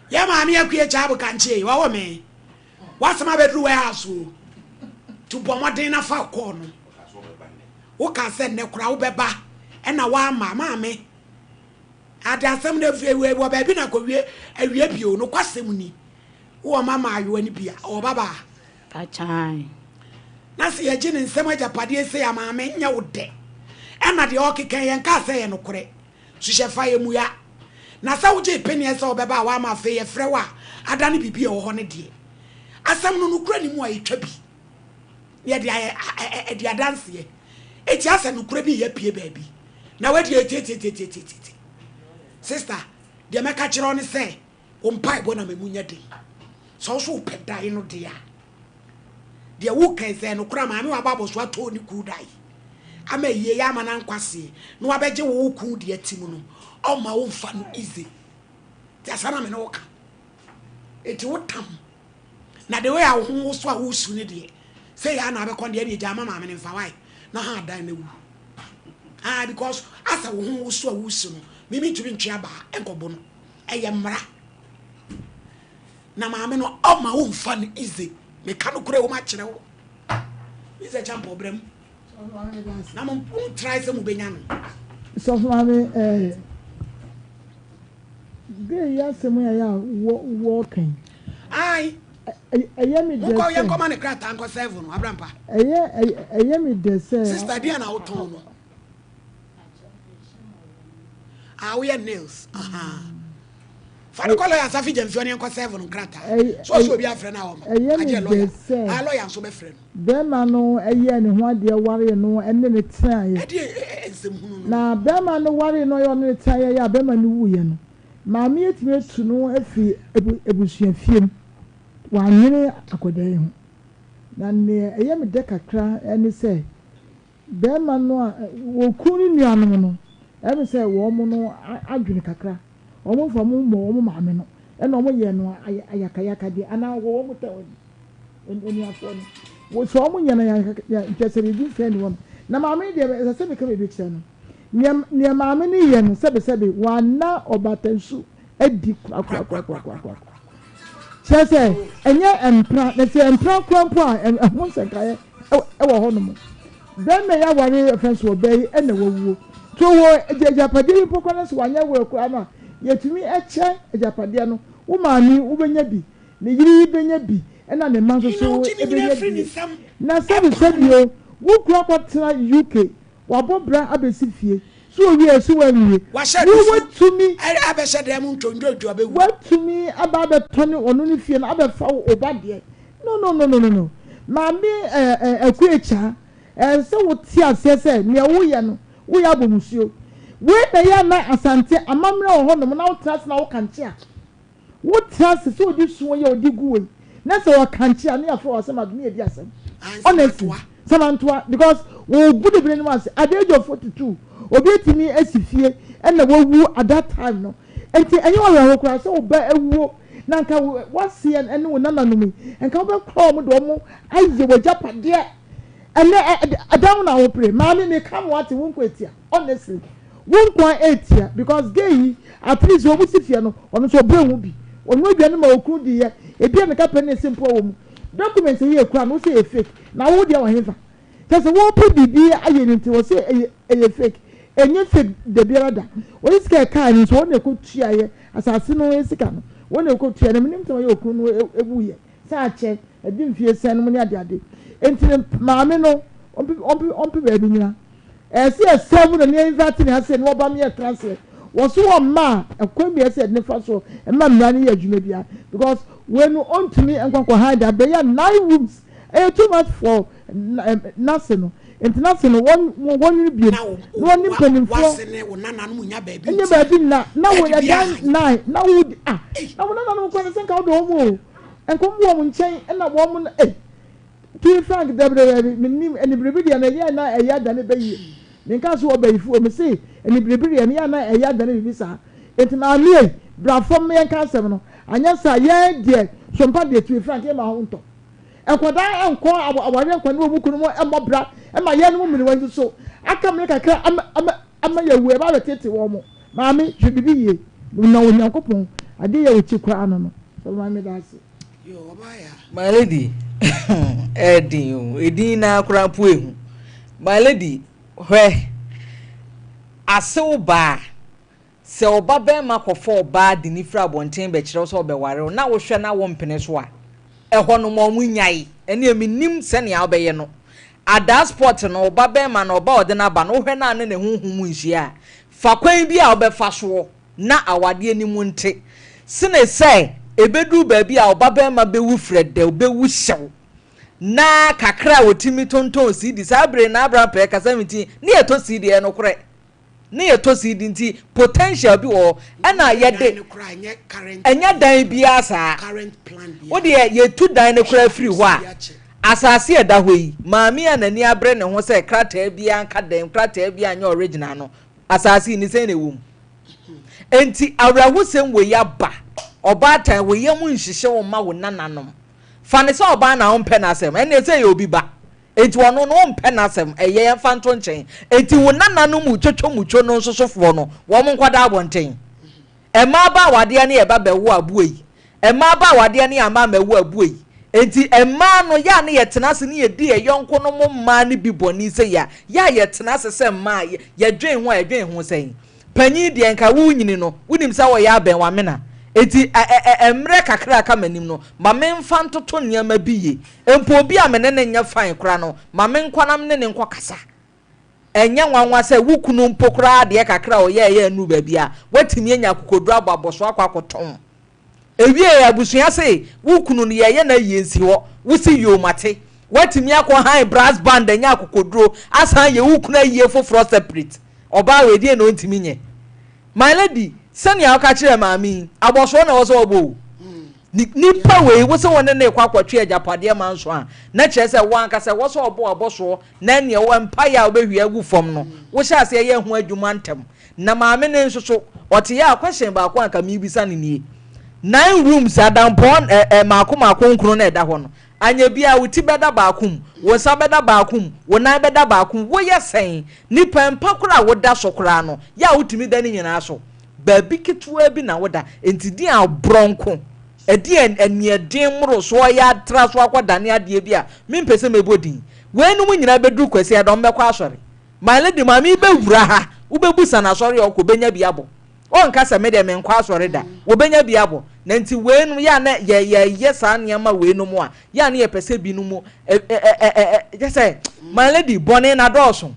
Yɛ maame Akua Kyaabo Kankyee, wawo me. W'asɛm abɛduru warehouse o. Nti bɔ mmɔden na fa kɔɔ no. Woka sɛ nnɛ koraa wobɛba ɛna woamma. Maame, ade asɛm no wɔ baabi na kɔwie awie bio. Nokwasɛm ni, wowɔ mma mmaayewa no bi a, ɔwɔ babaa. Pakyan. Na sɛ yɛgye ne nsam agyapadeɛ sei a, maame, nyɛ wo dɛ. Ɛna deɛ ɔrekeka yi, yɛnkaa sɛ ɛyɛ nokorɛ. Suhyɛ fa yɛ mua. Na sɛ wogyee peneɛ sɛ wobɛba a woamma afei yɛfrɛ wo a adane biribi a ɛwɔ hɔ no deɛ, asɛm no nokorɛ nni mu a yɛtwa bi na yɛde ayɛ adi adanseɛ. Enti asɛ nokorɛ bi reyɛ apue baabi na wadi etietietietietieti. Sister, deɛ mɛka kyerɛ wo ne sɛ wo mpaebɔ na ma mu nyɛ den. Sɛ wo so wopɛ dan no deɛ a, Deɛ woka yi, sɛ ɛyɛ nokorɛ a, maame wabɔ abɔsoɔ atɔ ne kuu dae ama ayie yɛ ama no ankwaseɛ na wabɛgye wo wo kuu deɛ ti mu no, ɔmma wo mfa no easy. Nti asɛm na me ne wo ka. Nti wo tam. Na the way a wo ho woso a wosu no deɛ, sɛ yɛ a na abɛkɔ deɛ ɛne gya ama maame no mfa wae na ha adan na wu. Ah, because asɛ wo ho woso a wosu no, me mentumi ntwe abaa nkɔbo no. Ɛyɛ mmara. Na maame no ɔma wo nfa no easy meka no korɛ wom akyerɛ wo Mister Champɔ brɛ mu na mo try sɛ mo bɛnya no. Sɔfo maame eh gay yi asɛm yi a yɛ a wɔ wɔka yi. Ae. Ɛyɛ me dɛ sɛ. Monkɔ yɛnkɔma no krataa nkɔ serve no Abrampa. Ɛyɛ ɛyɛ me dɛ sɛ. Sister deɛn na wotɔn no? Ah, woyɛ nails. Aha. Fa no kɔ lawyer Safi Gyamfi ɔne nkɔ serve no nkrataa. So ɔsɛ obi afrɛ no a ɔma. Ɛyɛ me Agye dɛ lawyer. sɛ Ah, lawyer nso bɛfrɛ no. bɛrima no yɛɛ ne ho adeɛ waree no ne no tenaeɛ. Ɛdeɛ nsɛm hunu no. Na bɛrima no waree no ɔne no tenaeɛ a bɛrima no wuiɛ no, maame yi atumi atu no afiri abusuafie mu. Wannwene akwadaa yi ho. Na deɛ ɛyɛ me dɛ kakra ne sɛ, Barima no a wɔkum ne nuanom no, ɛyɛ me sɛ wɔn no adwene kakra. Wɔn mfa wɔn mmɔ wɔn maame no, ɛna wɔn yɛ no ayakayakadeɛ anaa wɔ wɔn tɛn wɔn anuafoɔ no. Sɛ wɔn nyɛ no ayakayakadeɛ nkyɛ sɛ biribi mfɛn ne wɔn. Na maame no deɛ ɛsɛ sɛ meka biribi kyerɛ no. Nea nea maame no yɛ no sɛbesɛbe wɔanna ɔbatansu adi korakorakorakorakora. Kyerɛ sɛ, ɛnyɛ mpena, na sɛ mpena koraa mpo a, ɛho nsɛnkaeɛ wɔ hɔnom. Bɛrima yi aware yɛfrɛ no sɛ ɔbaa yi na wawuo. Nti ɔwɔ agyapadeɛ bi mpo koraa na sɛ wanyɛ will koraa no a, yɛtumi kyɛ agyapadeɛ no. Wo maame yi wobɛnya bi, ne yere yi bɛnya bi, ɛna ne mma nso so bɛnya bi. Na sɛbesɛbe o, wo kunu akɔtena UK, Wabɔ bra abɛsi fie. So owie a so wanwie. Wahyɛ Wo nufu watumi. abɛhyɛ dan mu ntwondwontwo abɛwu. Watumi aba abɛtɔne ɔno ne fie no abɛfa wo ba deɛ. No no no no no no. Maame eh eh Akuekyaa, ɛsɛ sɛ wo te aseɛ sɛ neɛ woyɛ no woyɛ abɔ musuo. Wei na ɛyɛ a na Asante amammerɛ wɔ hɔ nom na wo tena ase na wo kankye a. Wo tena ase sɛ ɔde su yi a ɔde gu wei na sɛ ɔkankye a ne yɛafrɛ wɔ asɛm ado ne yɛdi asɛm. Honestly, Samantoa because wɔgu ne bere no ase at the age of 42 obi atumi asi fie ɛna wawu at that time no nti ɛnyɛ awerɛho koraa sɛ wo ba awuo na nka waseɛ ɛne wo nananom yi nka wobɛkora wɔn de wɔn ayɛ w'agyapadeɛ ɛnɛ ɛdan ho na wopere maame meka mo ate wo nkɔ etia honestly Wo nkoa etia because gay yi at least wɔn si fie no ɔno nso ɔbrɛ ho bi ɔno aduane ma okunu di yɛ ebi a ne kapɛ ne se mpo wɔ mu documents yi ekura no wosɛ yɛ fake na wo deɛ wɔ hefa kyɛ sɛ wɔpɛ biribi ayɛ ne nti wɔsɛ ɛyɛ ɛyɛ fake Ɛnyɛ fake dabiara da. Wɔde sika a ɛkaeɛ no nso wɔn na ɛkɔtuaeɛ, asase no sika no, wɔn na ɛkɔtuaeɛ. Na menim sɛ wɔyɛ okunu no wuiɛ sɛ akyɛ, ɛde mfie sɛn nom ne adeade. Enti no maame no ɔmpe ɔmpe ɔmpe baabi nyina. Ɛyɛ sɛ yɛ serve no na yɛ invite no ha sei na wɔba ma yɛtra aseɛ. Wɔ so wɔmma a, ɛkwan biara sɛ yɛde no fa soɔ mma mmara no yɛ adwuma biara because wei no ɔntumi nkɔ nkɔ hide abɛyɛ nine rooms ɛyɛ too much for n'ase no. Nti n'ase no wɔn wɔnwene biom Na wo na wɔne wa mpanimfoɔ w'ase ne wo nananom nnya baabi nyɛ ntena. baabi nna na wo Bed biara ɛdan ha. nine na wo di ah Ei! na wo nananom kora no sɛ nka wodɔ wɔn o nka wɔn wɔ wɔn nkyɛn ɛna wɔn no ei to be frank dabi dabi dabi menim anibiribi deɛ no ɛyɛ na ɛyɛ adane bɛyie menka so wɔ bayifo o mese anibiribi deɛ no yɛ na ɛyɛ adane biribi saa nti maame ei bra fam ma yɛnka asɛm no anyɛ saa yɛn deɛ sompa deɛ to be frank yɛma ho ntɔ Nkwadaa nkɔ awareɛ nkwa ne wɔn kununom mmɔ bra ma yɛnom mmerewa yi nso aka mmerɛ kakra ama ama ama yɛawu ɛba abɛtete wɔn. Maame hwɛ biribi yie na Onyankopɔn adeɛ yɛ wokyi koraa no no sɛ maame meda ase. My lady ɛyɛ den o edin naa koraa mpo ehu my lady hwɛ asew baa Sɛ wo babarima kɔfa ɔbaa de no firi abɔnten bɛkyerɛ wo sɛ ɔbɛware wo na wohwɛ na wompene so a, ɛhɔ no ma wɔnnyae. Ɛnneɛ mennim sɛnea wobɛyɛ no. At that spot no, wo babarima no, ɔba a ɔde no aba no, wohwɛ na ne ne honhom nhyia a, fa kwan bi a wobɛfa soɔ na awadeɛ no mu nte, sene sɛ ɛbɛduru baabi a wo babarima bɛwu frɛdɛw, bɛwu hyew, na kakra a ɔtumi tontɔn CD, saa bere no na Abraham pɛɛ kasa 17, ne yɛtɔ CD, ɛyɛ nokorɛ. Ne yɛ tɔ CD nti potential bi wɔ hɔ ɛna yɛde ɛnyɛ dan biara saa wo deɛ yɛtu dan no koraa firi hɔ a asase a ɛda hɔ yi maame a n'ani abere ne ho sɛ krataa biara nka dan krataa biara nyɛ original no asase yi ne sɛn na ɛwɔ mu nti awerɛhosɛm wɔ yi aba ɔbaatan wo yam nhyehye wo ma wo nananom fa ne sɛ ɔbaa na wompɛ n'asɛm ɛnneɛ sɛ ɛyɛ obi ba Enti ɔno no wompɛ n'asɛm, ɛyɛ yɛmfa nto nkyɛn. Enti wo nananom mu twotwomutwo no nso sofoɔ no, wɔn nkɔda abɔnten. Mmaa ba awadeɛ ne ɛba bɛwo aboa yi. Mmaa ba awadeɛ ne ama ammɛwo aboa yi. Enti mmaa no, yɛ a ne yɛtena ase ne yɛdi yɛn yɔnkonom mmaa no bi bɔne sei a, yɛ a yɛtena ase sɛ mmaa a, yɛdwen ho a, yɛdwen ho sɛn? Panyin deɛ nka worenyini no, wonim sɛ wɔyɛ abɛn w'amena. Enti ɛ ɛ ɛ mmerɛ kakra a aka m'anim no, ma memfa ntoto nneɛma bi yie. Mpo obi a me ne no nyɛ fine koraa no, ma menkɔ na me ne no nkɔkasa. Ɛnyɛ nwanwa sɛ wo kunu mpo koraa deɛ kakra a ɔyɛeɛ annuru baabi a, woatumi anya akokoduru abɔ abɔso akɔ akɔtɔn. Ewiei abusua se wo kunu no yɛyɛ no ayie nsi hɔ, wo se yoo mate. Woatumi akɔ han brass band anya akokoduro asan ayɛ wo kunu ayie foforɔ separate. Ɔbaa wei deɛn na ɔntumi nyɛ? My lady, sɛnea woka kyerɛɛ maame yi, abɔsoɔ na ɛwɔ sɛ ɔbɔ o. Nipa wei, wo se wo ne no rekɔ akɔtwe agyapadeɛ manso a, na kyerɛ sɛ wo ankasa ɛwɔ sɛ ɔbɔ abɔsoɔ na ɛneɛ wo mpaeɛ a wobɛhwie agu fam no, wohyɛ aseɛ yɛ ho adwuma ntɛm. Na maame no nso so, ɔte yɛ a, question baako a anka merebisa no nie. Nine rooms, adampɔn ɛ ɛ mmaako mmaako nkron na ɛda hɔ no, anyɛ biara wo ti bɛda baako mu, wo nsa bɛda baako mu, wo nan bɛda baako mu, woyɛ sɛn? Nipa mpa koraa a woda so koraa no, yɛ a wotumi da ne nyinaa so. Baabi ketewaa bi na woda, enti din a borɔnko, ɛdeɛn aniɛden mmorosoɔ yɛ atra so akɔdane adeɛ bi a mempɛ sɛ mɛbɔ din. Weinom nyinaa bɛduru Kwasiada, wɔbɛkɔ asɔre. My lady, maame yi bɛwura ha, wobɛbusa no asɔre a ɔkɔ, ɔbɛnya bi abɔ. Ɔnka sɛ me deɛ menkɔ asɔre da, wɔbɛnya bi abɔ. Na nti weinom, yɛ a na yɛ yɛyɛ saa nneɛma weinom a, yɛ a na yɛpɛ sɛ binom ɛ ɛ ɛ ɛ ɛ kyɛ sɛ, my lady, bɔne no adɔɔso.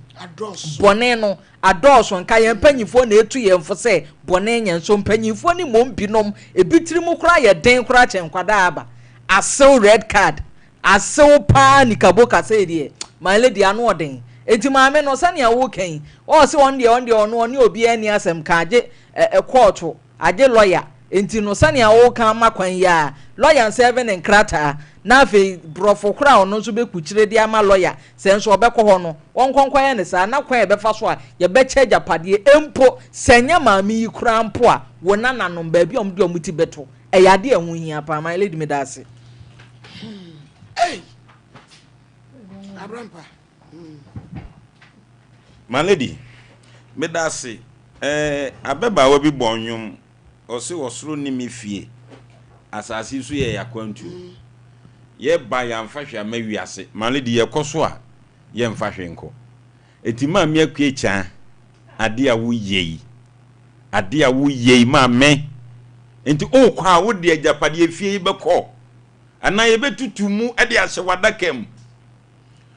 Bɔne no adɔɔso. Nka yɛn mpanyinfoɔ na etu yɛn fo sɛ bɔne nyɛ, nso mpanyinfoɔ no mmom binom, ebi tiri mu koraa yɛ den koraa kyɛn nkwadaa aba. Asew red card, Asew paa nikaboka sei deɛ my lady ano ɔden enti maame no sɛnea woka yi ɔɔse ɔno deɛ ɔno deɛ ɔno ɔne obiara nni asɛm ka agye ɛ ɛ kɔɔto agye lɔya enti no sɛnea woka ama kwan yi ara lɔya nsɛɛve ne nkrataa na afei brɔfo koro a ɔno nso bɛkukyire de ama lɔya sɛ nso ɔbɛkɔ hɔ no ɔnkɔ nkɔyɛ ne saa na kwan a yɛbɛfa so a yɛbɛkyɛ agyapadeɛ mpo sɛ ɛnyɛ maame yi koraa mpo a wo nananom baabi a wɔde wɔn ti bɛto Ɛyɛ adeɛ a ɛho hia paa my lady meda ase. Hey! Abrampa. My lady, meda ase. Eh, abɛbaawa bi bɔ nnwom, ɔse ɔsoro ne me fie, asase yi so yɛ y'akwantuo. Yɛba yɛamfa hwee amma wiase. My lady, yɛkɔ so a, yɛmfa hwee nkɔ. Eti Maame Akua Kyaa. Adeɛ a woyɛ yi, adeɛ a woyɛ yi maame, nti wokɔ a wode agyapadeɛ fie yi bɛkɔ anaa yɛbɛtutu mu de ahyɛ w'adaka mu?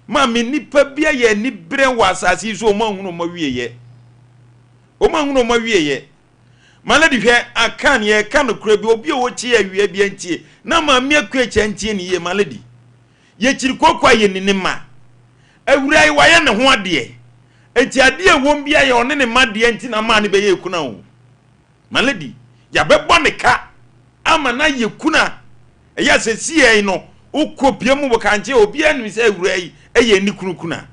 Maame, nnipa bi ayɛ aniberɛ wɔ asase yi so, wɔn ahunu wɔn awieɛ. Wɔn ahunu wɔn awieɛ. My lady hwɛ, Akan, yɛreka nokorɛ bi, obi a ɔkyi awia bi antie, na maame Akuakyia ntie ne yie, my lady. Yɛkyiri kooko a yɛnni ne mma. Awuraa yi wayɛ ne ho adeɛ. Enti adeɛ a ɛwom biara yɛ ɔne ne mma deɛ nti na maa no bɛyɛɛ kuna o. My lady, yɛabɛbɔ ne ka ama no ayɛ kuna. Ɛyɛ a sɛsiɛ no, wokɔ pie mu wɔ kankye a obiara nim sɛ awuraa yi yɛ ne kunu kuna.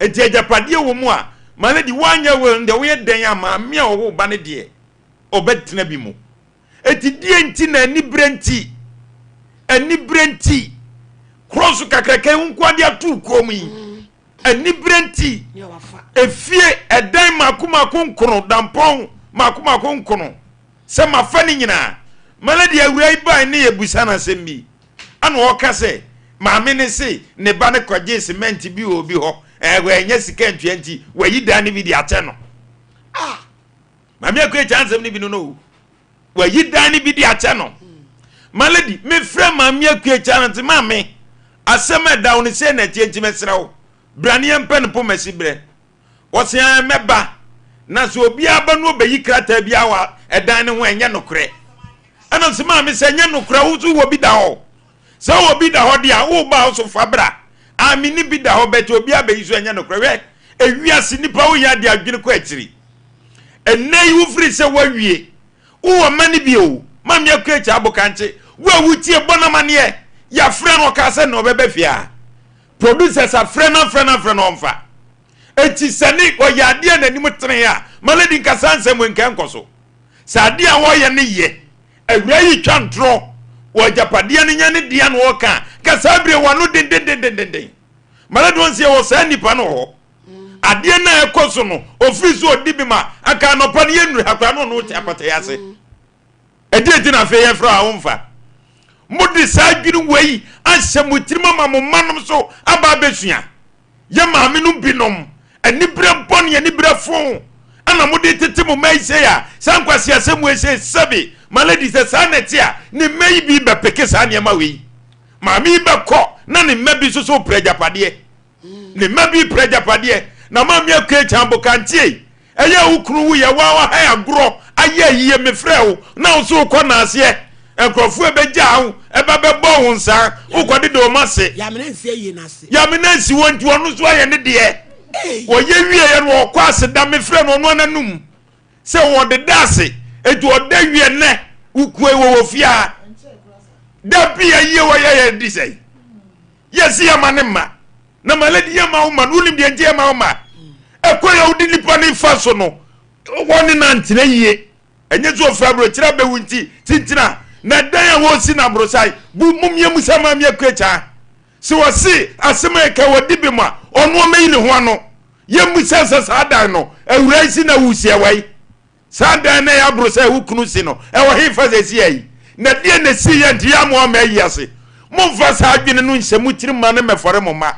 Enti agyapadeɛ wɔ mu a, my lady, woanyɛ will no deɛ woyɛ dɛn a maame a ɔwoo ba no deɛ ɔbɛtena bi mu. Enti deɛn nti na aniberɛ nti, aniberɛ nti, korɔ so kakraka yi wo nko de ato wo kɔn mu yi, aniberɛ nti, efie ɛdan mako mako nkono, dampɔn mako mako nkono, sɛ mafa ne nyinaa. Malady awura yi bae ne yɛbusa no asɛm bi, ɛna ɔka sɛ maame no se ne ba no kɔgyee semɛnte bi wɔ obi hɔ, ɛɛ wannya sika ntua nti wayi dan no bi de akyɛ no. Ah! Maame Akua kya nsɛm no bi no no o. Wayi dan no bi de akyɛ no. Ma lady, mefrɛ Maame Akua kya no nti maame, asɛm a ɛda wo no sei na ɛteɛ nti mesrɛ wo, bra ne yɛmpɛ no pomasi berɛ. Ɔse ae mɛba, na sɛ obiara ba no ɔbɛyi krataa biara wɔ ɛdan no ho a ɛnyɛ nokorɛ. Ɛna ɔse maame sɛ ɛnyɛ nokorɛ wo nso wɔ bi da hɔ. Sɛ wowɔ bi da hɔ deɛ a, woba wo so fa bra. Ah, menni bi da hɔ, but obi abɛyi so ɛnyɛ nokorɛ. Hwɛ, ewiase nipa woyɛ adeɛ adwene kɔ akyiri. Ɛnnɛ yi wofiri sɛ woawie, wowɔ mma no bi o, Maame Akuakyɛ Abokankye, wo a wotie bɔ no amaneɛ, yɛafrɛ no ɔkaa sɛ nnɛ ɔbɛba fie a. Producers afrɛ no afrɛ no afrɛ no ɔmfa. Enti sɛ ne ɔyɛ adeɛ a n'anim tene a, ma lady nka saa nsɛm wei nka ɛnkɔ so. Sɛ adeɛ a wɔyɛ no yɛ, awuraa yi twa ntorɔ, wɔ agyapadeɛ no nyɛ ne dea na ɔreka a, nka saa bere wano dendendendenden. Ma lady wɔn sɛ yɛwɔ saa nnipa no wɔ hɔ. Adeɛ no a ɛkɔ so no, ɔfiri so ɔdi bi ma anka anɔpa no yɛnnuru ha koraa na ɔno te apata yi ase. Ɛdeɛn nti na afei yɛfrɛ wo a womfa? Mode saa adwene wei ahyɛ mo tirim ama mo mma nom so aba abɛsua. Yɛ maame nom binom, aniberɛ bɔne, aniberɛ fo ɛna mode tete mo mma yi sei a, saa nkwaseasɛm wei sei, sɛbe, my lady, sɛ saa na ɛte a, ne mma yi bi bɛpeke saa nneɛma wei. Maame yi bɛkɔ na ne mma bi nso so repere agyapadeɛ. Ne mma bi repere agyapadeɛ. Na maame Akua Kyan Bokantie, ɛyɛ wo kunu wuyɛ waa wahae agorɔ ayɛ ayie mefrɛ wo na wo so wokɔ naaseɛ nkurɔfoɔ ɛbɛgyaa wo ɛba bɛbɔ wo nsaa wokɔ deda wɔn ase. Yamena nsi ayie no ase. Yamena nsi hɔ nti ɔno nso ayɛ ne deɛ. Ɔyɛ wieɛ no ɔkɔ aseda mefrɛ no ɔno ara n'anum sɛ ɔdeda ase nti ɔda wie nnɛ wokue wɔ wɔ fie a da bi ayie wɔyɛ yɛ di sɛn. Yɛse yɛma ne mma. Na my lady yɛma wo mma no wonim deɛ nti yɛma wo mma? Ɛkwan a wode nipa no fa so no wɔne no antena yie. Ɛnyɛ sɛ ɔfiri aburokyire abɛwu nti tintina na dan a wɔresi no aborosan bu mom yɛmu sɛ maame akuakyaa sɛ wɔse asɛm a ɛka wɔdi bem a ɔno ɔmɛyi ne ho ano yɛmu sɛ sɛ saa dan no awura yi si na wusi ɛwɔ yi. Saa dan no a ɛyɛ aborosan a wo kunu si no, ɛwɔ hefa seesei yi? Na deɛn na ɛsiiɛ nti yɛammoa amma ayi ase? Momfa saa adwene no nhyɛ mo tirim mma no mmɛfɔre mo mma.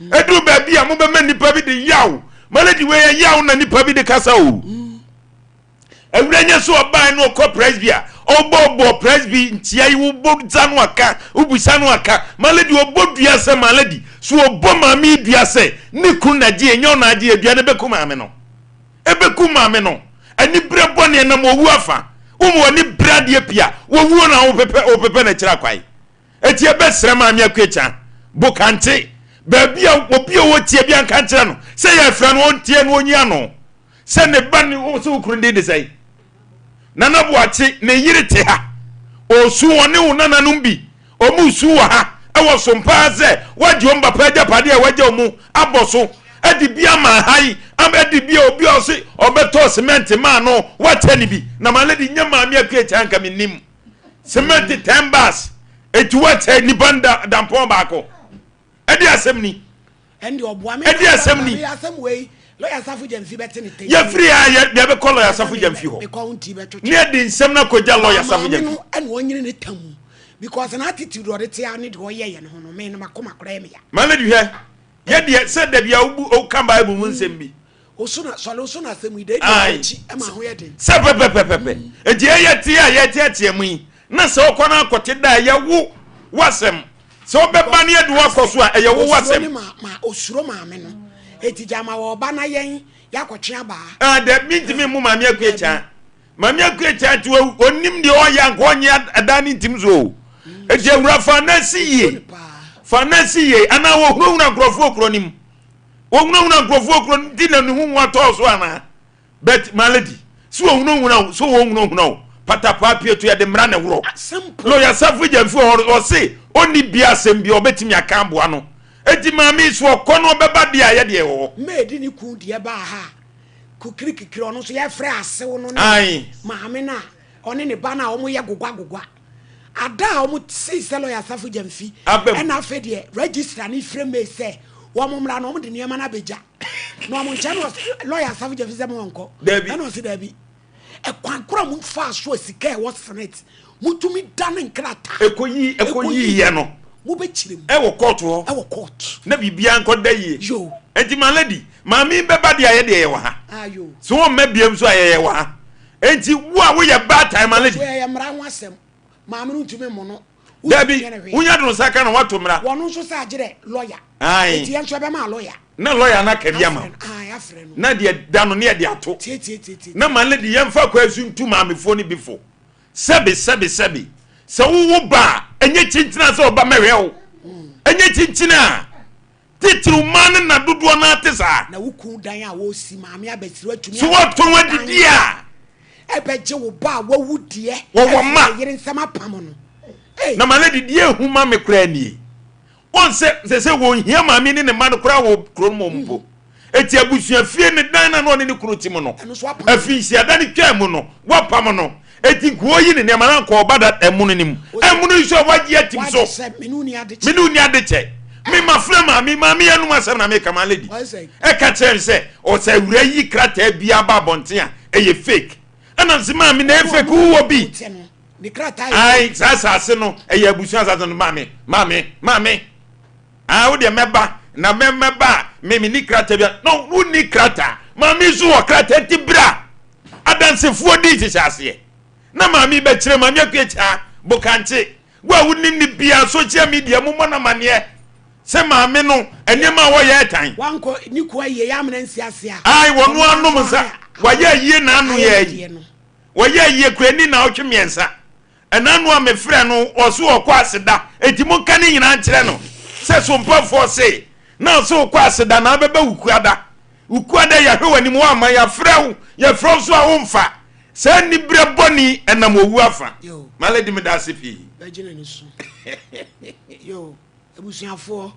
Ɛduru baabi a, mobɛma nnipa bi de yaw. Malady, wei yɛ yaw na nnipa bi de kasa o. Awura nyɛ sɛ ɔbae na ɔkɔ presby a, ɔbɔbɔ presby nkyia yi, wobɔ dza no aka, wobisa no aka. Malady, ɔbɔ dua sɛ, Malady, so ɔbɔ maame yi dua sɛ ne kunu na gye, ɛnyɛ ɔna agye, dua no bɛku maame no. Ɛbɛkum maame no. Aniberɛ bɔne ɛnam owuo afa. Woma w'ani bere adeɛ pii a, w'owuo na wopepɛ wopepɛ no akyiri akwan. Enti yɛbɛsrɛ Maame Akuakya, Bokankye, baabi a obi a ɔwɔ tie biara nka nkyerɛ no sɛ yɛrefrɛ no ɔntie na ɔnyi ano sɛ ne ba ne wo sɛ wo kunu din de sɛn? Nana Boakye ne yere te ha ɔresu ɔne wo nananom bi Wɔn resu wɔ ha wɔ som paa sɛ wɔagye wɔn papa agyapadeɛ a wɔagya wɔn abɔ so de bi ama ha yi de bi a obi a ɔse ɔbɛtɔ cement maa no wakyɛ ne bi na my lady nyɛ maame akua kyɛ anka mennim cement 10 bars eti wakyɛ nipa nda dampɔn baako ɛde asɛm ni Ɛnde ɔboa me. Ɛde asɛm ni. Asɛm wei lɔya Safo Gyamfi bɛte ne tɛn. Yɛfiri ha yɛ yɛbɛkɔ lɔya Safo Gyamfi hɔ. Mekɔ nti bɛtwetwe. Ne yɛde nsɛm no akɔgya lɔya Safo Gyamfi. Maame no ɛna ɔnyini ne tam mu because na attitude ɔde te a ne deɛ ɔyɛ yɛ no ho no me no makoma koraa yɛ me ya. Maame di hwɛ yɛ deɛ sɛ dabi a wobu woka Bible mu nsɛm bi. Oso na sɔle oso na asɛm yi da edi Ae. akyi ɛma ho yɛ den. Sɛ pɛpɛpɛpɛpɛ. Enti ɛyɛ te a yɛteatea mu yi, na sɛ wokɔ no akɔte da a, ɛyɛ wo w'asɛm. Sɛ wobɛba ne yɛde wo akɔ so a, ɛyɛ wo Osuro ne w'asɛm. ma ma osuro maame no. Eti gya ma wɔba na yɛn yɛakɔtwe abaa. Ah, dabi, mentumi mmu Maame Akua Kyaa. Maame Akua Kyaa nti ɔnim deɛ ɔyɛ anka ɔnyɛ adan ne ntim so o. Enti awura fa no asi yie. Fa no asi yie. Anaa wɔhunahuna nkurɔfoɔ kuro no mu. Wɔhunahuna nkurɔfoɔ kuro no nti na ne ho hu atɔɔ so anaa? But my lady, sɛ wɔhunahuna wo, sɛ wɔnhunahuna wo, patapaa pieto yɛde mmara na ɛworɔ. Simple. Lawyer Safo Gyamfi wɔ hɔ, ɔse ɔnni bia asɛm bia ɔbɛtumi aka aboa no. Enti maame yi so ɔkɔ no ɔbɛba deɛ a yɛdeɛ wɔ hɔ. May de ne kun deɛ baa ha a, kukiri kikiri ɔno nso yɛfrɛ asew no ne Ae. maame no a ɔne ne ba no a wɔyɛ gogwa gogwa. Ada a wɔn see sɛ lawyer Safo Gyamfi Aba mu. ɛna afei deɛ registrar no frɛ May sɛ wɔn mmra no wɔn de nneɛma no abɛgya na wɔn nkyɛn na ɔse lawyer Safo Gyamfi sɛ mo wɔnkɔ. Dabi. Ɛna ɔse dabi. Ɛkwan koro a mo faa so a sika a ɛwɔ senate motumi dane nkrataa. Ɛkɔyi, ɛkɔyiiɛ no. Mobɛkyerɛ mu. Ɛwɔ court hɔ. Ɛwɔ court. Na biribiara nkɔda yie. Yo. Enti my lady, maame yi bɛba deɛ a yɛdeɛ yɛwɔ ha. Ah yo. So wɔmma biam nso a yɛyɛ wɔ ha. Enti wo a woyɛ baatan my lady. So ɛyɛ mmara ho asɛm. Maame no ntumi mmono. Dabi, wonya de wo nsa ka na woato mmara. Wɔno nso sɛ agyerɛ lawyer. Ae. Enti yɛn nso ɛbɛma lawyer. Na lawyer no aka bi ama wo. Ae, afrɛ no. Na deɛ da no ne yɛde ato. Tie, tie, tie, tie. Na my lady yɛmfa kwan so ntu maamefoɔ no bi fo. Sɛbe, sɛbe, sɛbe. Sɛ wowo ba a, ɛnyɛ kyinkyin a sɛ ɔba mɛhwɛ wo. Ɛnyɛ kyinkyin a. Titiriw mmaa no na dodoɔ no ara te saa. Na wo kun dan a wɔresi maame abɛsiri atumi. So wɔtɔn adidi a. Ɛbɛgye wo ba a wawu deɛ. Wɔwɔ mma. Ɛfiri yere nsam apam no. Ei. Na my lady deɛ ehu ma me koraa nie. Wɔn sɛ sɛ sɛ wɔn hia maame ne ne mma no koraa wɔ kuro no mu mpo. Eti abusua fie ne dan na na ɔne ne kunu te mu no. Ɛno nso apam. Afinhyia da no twaa mu no wɔapam no. Eti nka ɔyi ne nneɛma na nka ɔba da ɛmono no mu. Ɛmono yi nso a wagye atim so. Wagye sɛ me ne wo ni ade kyɛ. Me ne wo ni ade kyɛ. Me ma frɛ maame, maame yi anum asɛm na meka my lady. Ɛka kyerɛ no sɛ ɔsɛ awura yi krataa bi aba abɔnten a ɛyɛ fake. Ɛna nse maame na ɛyɛ fake wowɔ bi. Ae saa asase no ɛyɛ abusua asase no maame, maame, maame. Ah wo deɛ mɛba na mɛ mɛba a me me ni krataa bi no wo ni krataa maame nso wɔ krataa nti bra adansefoɔ di hyehyɛ aseɛ na maame bɛkyerɛ maame akua kyaa bokankye wo a wonim ne bia social media mu mmɔ no amaneɛ sɛ maame no nneɛma a wɔyɛ ɛtan wankɔ ne kuo ayie yɛ amena nsi ase a ai wɔn anom nsa wɔyɛ ayie na ano yɛ ayi wɔyɛ ayie kura ni na ɔtwe mmiɛnsa Ɛna no a mefrɛ no ɔse ɔkɔ aseda enti monka ne nyinaa nkyerɛ no sɛ sompafoɔ se na ɔse wokɔ aseda na abɛba wukuada wukuada yɛahwɛ w'anim woamma yɛafrɛ wo yɛfrɛ wo so a womfa saa aniberɛ bɔne ɛnam owu afa Yo. My lady meda ase pii. Bɛgye n'ani so. Yo, abusuafoɔ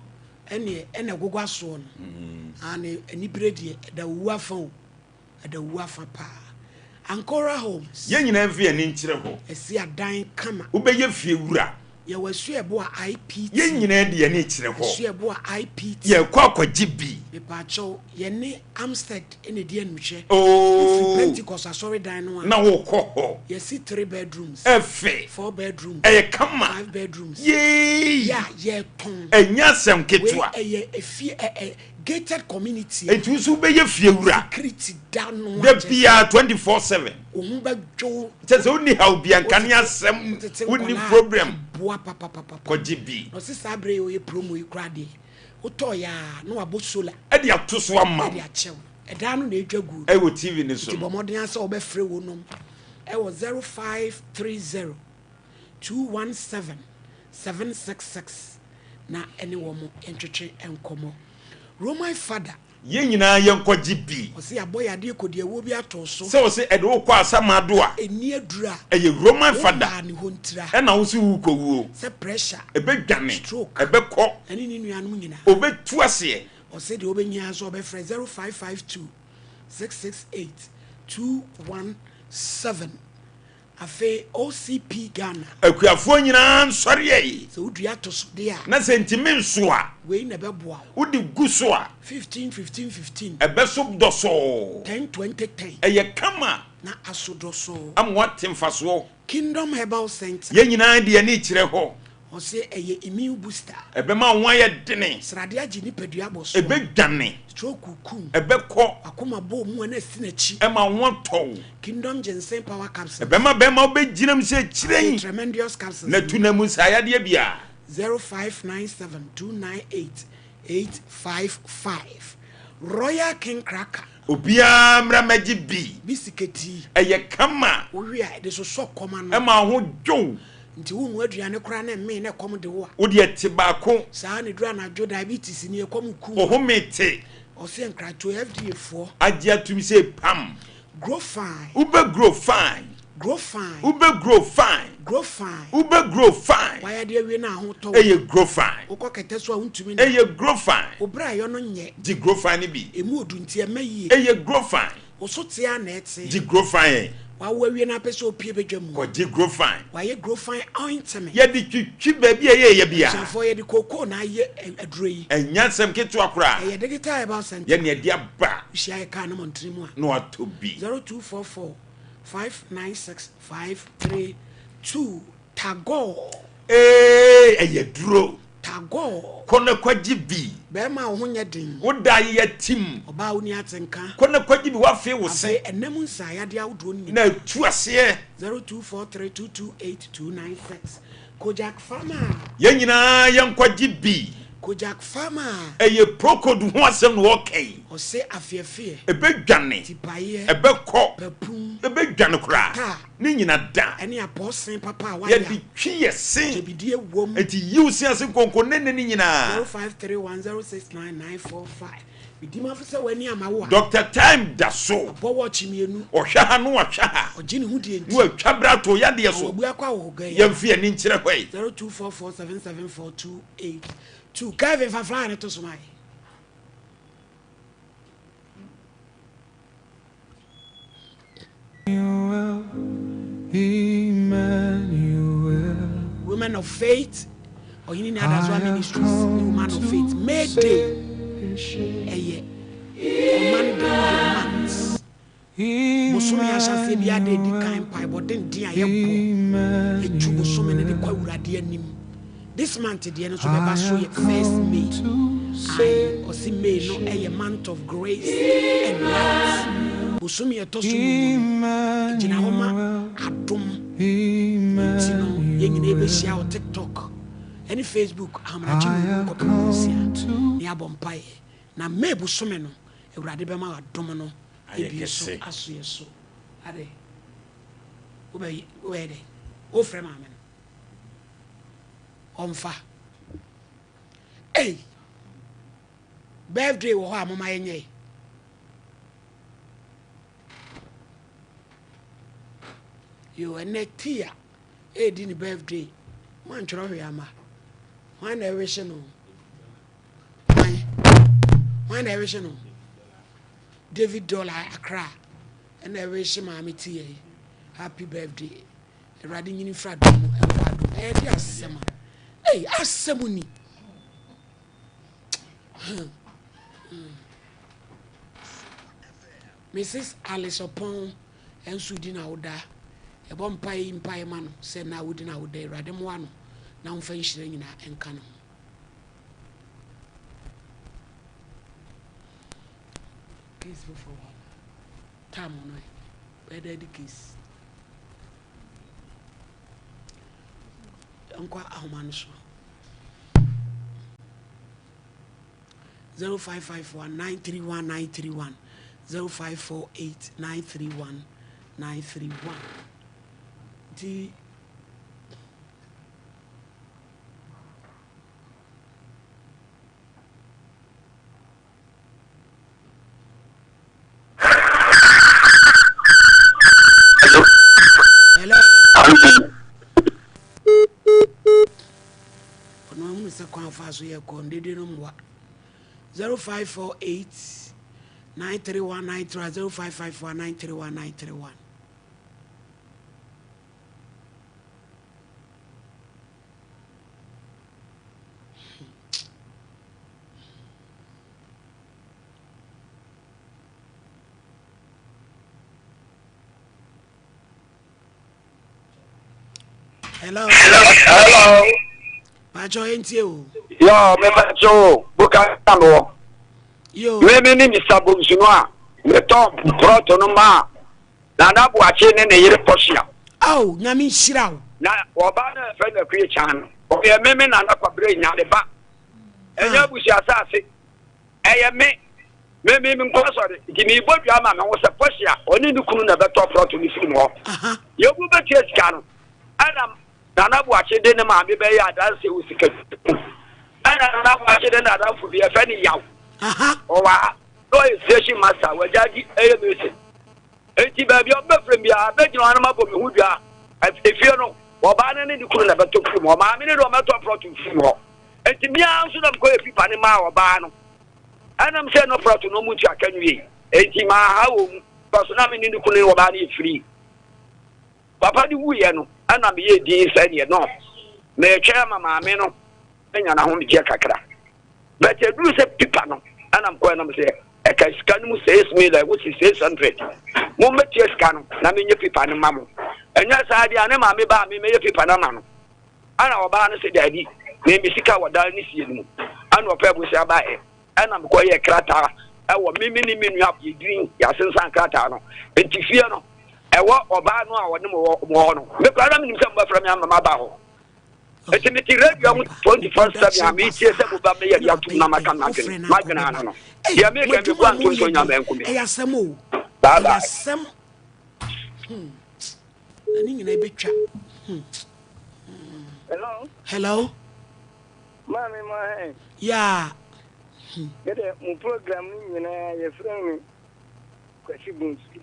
ɛneɛ ɛna ɛgogɔ asoɔ no. Aane, aniberɛ deɛ ɛda owu afa o. Ɛda owu afa paa. Ancora Homes. Yɛn nyinaa mfa yɛn ani nkyerɛ hɔ. Ɛsi adan kama. Wobɛyɛ fie wura. Yɛwɔ Asuɛboa IPT. Yɛn nyinaa de yɛn ani kyerɛ hɔ. Asuɛboa IPT. Yɛrekɔ akɔgye bi. Mepaakyɛw, yɛne Amstead na edi animhwɛ. Oh. Wofiri Pentecost asɔredan no a. Na wokɔ hɔ. Yɛasi three bedrooms. Ɛfɛ. Four bedrooms. Ɛyɛ kama. Five bedrooms. Yay! Yɛ a yɛtɔn. Ɛnyɛ asɛm ketewa. Wei ɛyɛ efie ɛ ɛ Gated community. Enti wo nso wobɛyɛ fiewura. Security da no Da biara 24/7. Wo ho bɛdwo wo. Kyɛ sɛ wonni haw bia nka ne asɛm wonni problem. Boa papapapa. Kɔgye bi. Na ɔse saa berɛ yi ɔyɛ promo yi koraa deɛ wotɔɔ yɛ a na wabɔ solar. Ɛde ato so ama wo. Ɛde akyɛ wo. Ɛdan no na ɛdwa guo no. Ɛwɔ TV no so Nti no. bɔ mmɔden ara sɛ wobɛfrɛ wonom ɛwɔ 0530 217 766 na ɛne wɔn ntwetwe nkɔmmɔ. Roman fada. Yɛn nyinaa yɛnkɔgye bi. Ɔse yɛabɔ yadeɛ kɔdiawuo bi ato wo so. Sɛ ɔse ɛde wo kɔ asamado a. Ɛnni aduro a. Ɛyɛ Roman fada. Wommaa ne hɔ ntira. Ɛna wo se worekɔwuo. Sɛ pressure. Ɛbɛdwane. Stroke. Ɛbɛkɔ. Ɛne ne nuanom nyinaa. Ɔbɛtu aseɛ. Ɔse deɛ wobɛnya ara sɛ ɔbɛfrɛ 0552 668 217. Afei OCP Ghana. Akuafoɔ nyinaa nsɔre ei. Sɛ wodua atosodeɛ a. Na sɛ ntumi nso a. Wei na ɛbɛboa wo. Wode gu so a. 15 15 15. Ɛbɛso dɔsɔɔ. 10 20 10. Ɛyɛ kama. Na aso dɔsɔɔ. Ama woate mfasoɔ. Kingdom Herbal Centre. Yɛn nyinaa de yɛn ani kyerɛ hɔ. Ɔse ɛyɛ immune booster. Ɛbɛma wo ho ayɛ dene. Srade agye nipadua abɔ so a. Ɛbɛdwane. Stroke kum. Ɛbɛkɔ. W'akoma bɔ mu a na asi n'akyi. Ɛma wo ho atɔ wo. Kingdom Ginseng Power Capsules. Ɛbɛma bɛrima wobɛgyina mu sɛ Afei kyirɛn. Tremendous Capsules Na no. tu na mu nsaeyadeɛ biara. 0597 298 855 Royal King Cracker. Obiara mmra mmɛgye bi. Bisiketi. Ɛyɛ kama. Wowe a, ɛde sosɔ kɔm ano. Ɛma wo ho dwo wo. Nti wonnoa aduane koraa na ɛmmee na ɛkɔm de wo a. Wo deɛ te baako. Saa na ɛduru anadwo diabetes ni ɛkɔm ku wo. Wo home te. Ɔse nkratoɔ FDA foɔ. Agye atum sɛ pam. Grow fine. Wo bɛ grow fine. Grow fine. Wo bɛ grow fine. Grow fine. Wo bɛ grow fine. Wayɛ de awie na ahotɔ wo. Ɛyɛ grow fine. Wokɔ kɛtɛ so a wontumi nna. Ɛyɛ grow fine. Wo bra yɔ no nyɛ. Gye grow fine no bi. Emu odu nti ɛmɛ yie. Ɛyɛ grow fine. Wo so te ara na ɛte. Gye grow fine ɛ. Wawo awie na apɛ sɛ opie badwa mu. Kɔ gye grow fine. Wayɛ grow fine ointment. Yɛde twitwi baabi a ɛyɛ yɛ biara. Abusuafoɔ yɛde kookoo na ayɛ aduro yi. Ɛnyɛ asɛm ketewa koraa. Ɛyɛ Digital Herbal Centre. Yɛ nea ɛde aba. Wohyia yɛ kaa no mmɔntene mu a. Na watɔ bi. 0244 596 532 Tagore. Ee, ɛyɛ duro. Tagore. Kɔ na kɔgye bi. Bɛrima a wo ho nyɛ den. Wo da ayeyɛ tim. Ɔbaa a wonni atenka. Kɔ na kɔgye bi, woafee wo se. Afei ɛnam nsaeyadeɛ ahodoɔ no nyinaa. Na atu aseɛ. 0243228296 Kojak Pharma. Yɛn nyinaa yɛnkɔgye bi. Kojak Pharma. Ɛyɛ Procode ho asɛm na wɔreka yi. Ɔse afeɛfeɛ. Ɛbɛdwane. Tipaeɛ. Ɛbɛkɔ. Papum. Ɛbɛdwane koraa. Kaa. Ne nyina da. Ɛne apɔɔsen papa a wayɛ a. Yɛde twi yɛ se. Gyebidie wom. Enti yi wo se ase nkonko ne nne no nyinaa. 0531069945 Medi m'afo sɛ w'ani amma wo a. Doctor Time da so. Ɔbɔ wɔɔkye mmienu. Ɔhwɛ ha na wahwɛ ha. Ɔgye ne ho die nti. Na watwa bere ato yadeɛ so. Ma wabu akɔ ahɔhogan yi. Yɛmfa yɛn ani nkyerɛ hɔ yi. 0244774282 Kevin fa flyer no to so ma yɛn. Women of Faith, Ɔhene ni Adazoa Ministries ne Woman of Faith, May Day ɛyɛ Commanding Your Month. Bosome ahyɛaseɛ biara da ɛdi kan mpaebɔ denden a yɛbɔ ɛtu bosome no de kɔ Awurade anim. This month deɛ no nso bɛba so yɛ first May. Ae, ɔse May no ɛyɛ month of grace and light. Bosome ɛtɔ so num no ɛgyina hɔ ma adom. Nti no yɛn nyinaa yɛbɛhyia wɔ TikTok ɛne Facebook ahomakye num kɔpem nsia na yɛabɔ mpaeɛ. Na May bosome no Awurade bɛma adom no Ayɛ ebi nso kɛse. aso yɛ so. Adɛn? Wobɛyɛ wobɛyɛ dɛn? Wofrɛ maame no. Ɔmfa. Ei! Birthday wɔ hɔ a moma yɛnyɛ. Yo, ɛnɛ Tia ɛredi ne birthday. Moantwerɛ hwee ama. Hwan na ɛwehye no? Hwan? Hwan na ɛwehye no? David Dollar Accra ɛna ɛwehye maame Tia yi. Happy birthday. Awurade nyini mfiri adom mu nkɔ adom. Ɛyɛ de asɛm a. Ei, asɛm ni. Mrs. Alice Opon nso di na woda. Yɛbɔ mpae yi mpae ma no sɛ na wodi na woda Awurade mmoa no na ɔmfa nhyira nyinaa nka ne ho. Case foforɔ wɔ hɔ. Tam no ɛ. Bɛyɛ dɛ de case. Nkɔ ahoma no so. 0551 931 931 0548 931 931 nti Hello. Ɔno ahunu sɛ kwan fa so yɛ kɔ ndede no mmoa. 0548 931 931 0551 931 931. Hello. Hello. Pakyɛ yɛntie o. Yoo me pakyɛ o boka na me wɔ. Yoo. Me me ne Mister Bonsu no a me tɔn prɔto no maa Nana Boakye ne ne yere Portia. Ao Nyame nhyira wo. Na ɔbaa no a yɛfrɛ no Akua Kyan no ɔyɛ me me Nana Kwabrɛ Nya ne ba. Ɛnyɛ Ah. abusua asase ɛyɛ me me me me nkɔ asɔre nti mebɔ dua ma me ho sɛ Portia ɔne ne kunu na ɛbɛtɔ prɔto no firi me hɔ. Aha. Yɛbu bɛtua sika no ɛna Nana Boakye de ne maame bɛyɛɛ adanse wɔ sikadwuma mu. Ɛna Nana Boakye de n'adamfo bi, yɛfrɛ no Yaw. Ɔwɔ ha, na ɔyɛ station master, wagya di ɛyɛ mason. Enti baabi a ɔbɛfrɛ me biara, mɛgyina hɔ na mabɔ me ho dua. Efie no, ɔbaa no ne ne kunu na ɛbɛtɔ firi mu hɔ. Maame no de ɔmɛtɔ prɔto firi mu hɔ. Enti me ara nso na mekɔyɛ pipa no maa ɔbaa no. Ɛnam sɛ na prɔto no ɔmo ntua ka nwie. Enti manha wɔn mu. Because na me ne ne kunu ne ɔbaa no yɛ free. Papa no wuiɛ no, ɛna meyɛɛ dinn sɛ neɛ no meretwɛn ama maame no anya n'ahomegyeɛ kakra. But ɛduru sɛ pipa no, ɛna mekɔɛ na mesɛ ɛka sika no mu 6 million, ɛwɔ si 600. Mommɛtua sika no na menyɛ pipa no ma mo. Ɛnyɛ saa deɛ a ne maame ba a memɛyɛ pipa no ama no. Ɛna ɔbaa no sɛ daabi, me me sika wɔ dan ne sie no mu. Ɛna ɔpɛ bosea baeɛ. Ɛna mekɔyɛɛ krataa ɛwɔ me me ne me nua yɛdin yɛasensan krataa no. Nti fie no ɛwɔ ɔbaa no a ɔne mo wɔ mo hɔ no me koraa na menim sɛ mobɛfrɛ me ama maba hɔ nti mete radio ho 24/7 a metie sɛ moba mɛyɛ de atom na maka m'adwene m'adwene ano no deɛ meka mebua ntonto nya manku me ɛyɛ asɛm o bye ɛyɛ bye asɛm hmm. Na ne nyinaa ɛbɛtwa hmm. Hello. Hello. Maame mo ahɛn. Yeah. Yɛdɛ mo program no nyinaa yɛfrɛ me Kwasi Bonsu.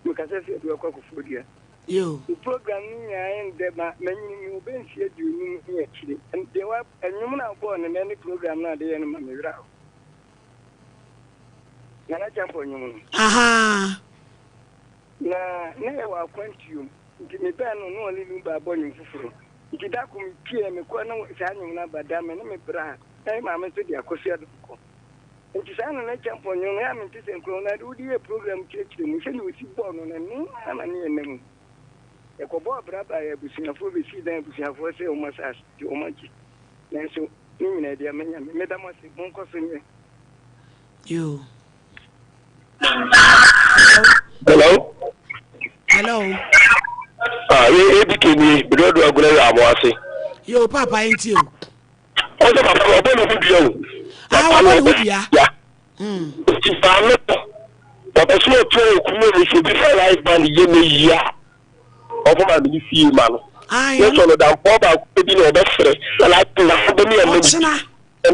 Mekasa fi Aduakwa Koforidua. Yo. Wo program no nyinaa yɛ ndɛ ma manyini me wɔ bɛ mfie 50 ne akyire. Deɛ wa ɛnwom no a wobɔɔ no nɛ ne program no a de yɛ no ma me werɛ aho. Nana Kyampɔ nwom no. Ahaa. Na na yɛwɔ akwantuo mu nti me bɛn no na ɔne Lumba abɔ nwom foforɔ nti da ko me pie me kɔ na saa nwom no aba da me ne me bra na me maame nso de akosua donkɔ. Nti saa na na Kyampɔn nwom no, ɛyɛ a mente sɛ nkurɔfo no ade wode yɛɛ program kyerɛkyerɛ mu sɛnea osi bɔɔ no no, ɛno ara na ne yɛn nam mu. Yɛkɔbɔɔ bra baeɛ, abusuafoɔ bɛsii dan, abusuafoɔ sɛ wɔn asase nti wɔn agye. Nanso ne nyinaa deɛ ama Nyame. Meda mo ase, monkɔ so nyɛ. Yo. Hello. Hello. Ah, ye ABK ni, Bedodo Agona yɛ amo ase. Yo, papa nti o. Ɔsɛ papa no ɔbɔ ne ho dua o. Ah, Papa no wabɔ ne ho ɔbɔ dua. dua. Nti maame no ɔpɛ sɛ ɔto okunu no so obi fa life band yɛ ne yie a ɔfɔ maame ne fie ma no. Ayi, Ne sɔ no dampɔ baako bi na ɔbɛfrɛ na n'adwene na ɔbɛ ne ɛmɛ ɔkyena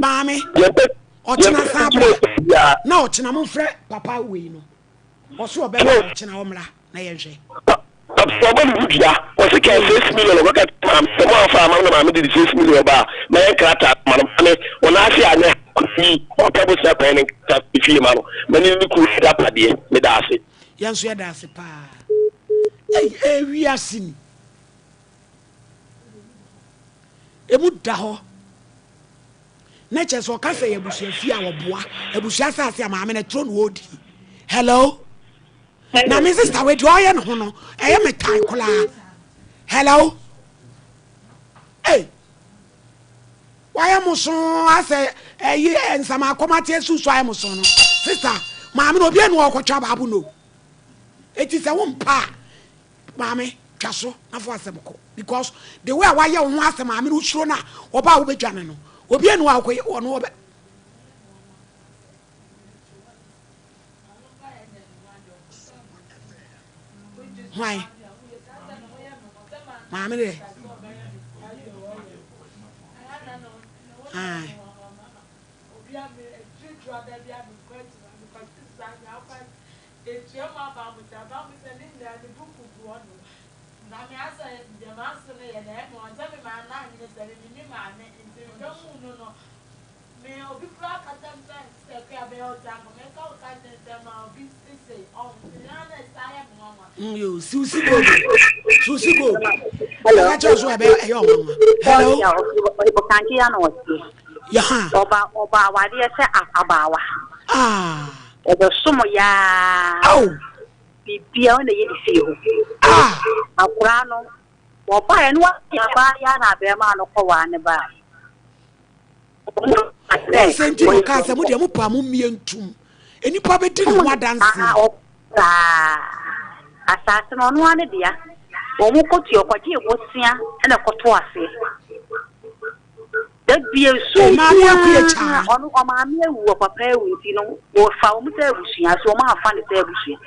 maame yɛmpɛ ɔkyena yɛmpɛ san gyina bra ɔkwan biara. na ɔkyena momfrɛ papa wei no ɔso ɔbɛba a ɔkyena ɔmmra na yɛnhwɛ. Papa ɔbɔ ne ho dua ɔse kɛɛ 6 million ɔbɛka kyerɛ maame sɛ mo amfa ama no na maame de de 6 million ba a mɛyɛ nkrataa ma no maame wɔn ase anyɛ yi ɔpɛ bosea kwan ne nkrataa fi fie ma no ma ne ne kunu agyapadeɛ meda ase. Yɛn nso yɛda ase paa. Ei ewiase ni. Emu da hɔ. Na kyerɛ sɛ ɔka sɛ yɛ abusua fie a wɔboa abusua asase a maame no toro na ɔredi. Hello. Na me sister wei deɛ ɔyɛ ne ho no ɛyɛ me tan koraa. Hello. Ei. Wayɛ mo so asɛ ɛyi nsama akɔmate asusu ayɛ mo so no. Sister maame no obi anu ɔkɔtwa baabo no. Eti sɛ wo mpa a maame twa so na fo asɛm kɔ because the way a wayɛ wo ho asɛ maame no wosuro no a ɔba a wobɛdwane no obi anu a ɔkɔ ɔno ɔbɛ Hwan? Maame deɛ. Ae. Yo, Susi Gold. Susi Gold. Hello. Ɔka kyerɛ so ɛbɛ ɛyɛ ɔnwanwa. Hello. Ɔkanke ya na ɔte. Yaha. Ɔba ɔba awadeɛ sɛ abaawa. Ah. Ɔbɛsom yaa. Aw. Bibia ɔna yɛ ne fie hɔ. Ah. Akwaraa no ɔbaeɛ no wayɛ abaayewa na abɛɛmaa no kɔwaa ne baa. Wɔn sɛ nti na ɔkaa sɛ mo deɛ mo paa mo mmie ntum. Nnipa bɛdi ne ho adanseɛ. Saa. Asase no ɔno ara ne dea. Wɔn kɔtua ɔkɔgyee bosea na ɛkɔtoo aseɛ. Da bia nsuo Hey, maame nko akua ara kyaa. ɔno ɔmaame awu ɔpapa awu nti no wɔfa wɔn sɛ abusua so wɔn amfa no sɛ abusua.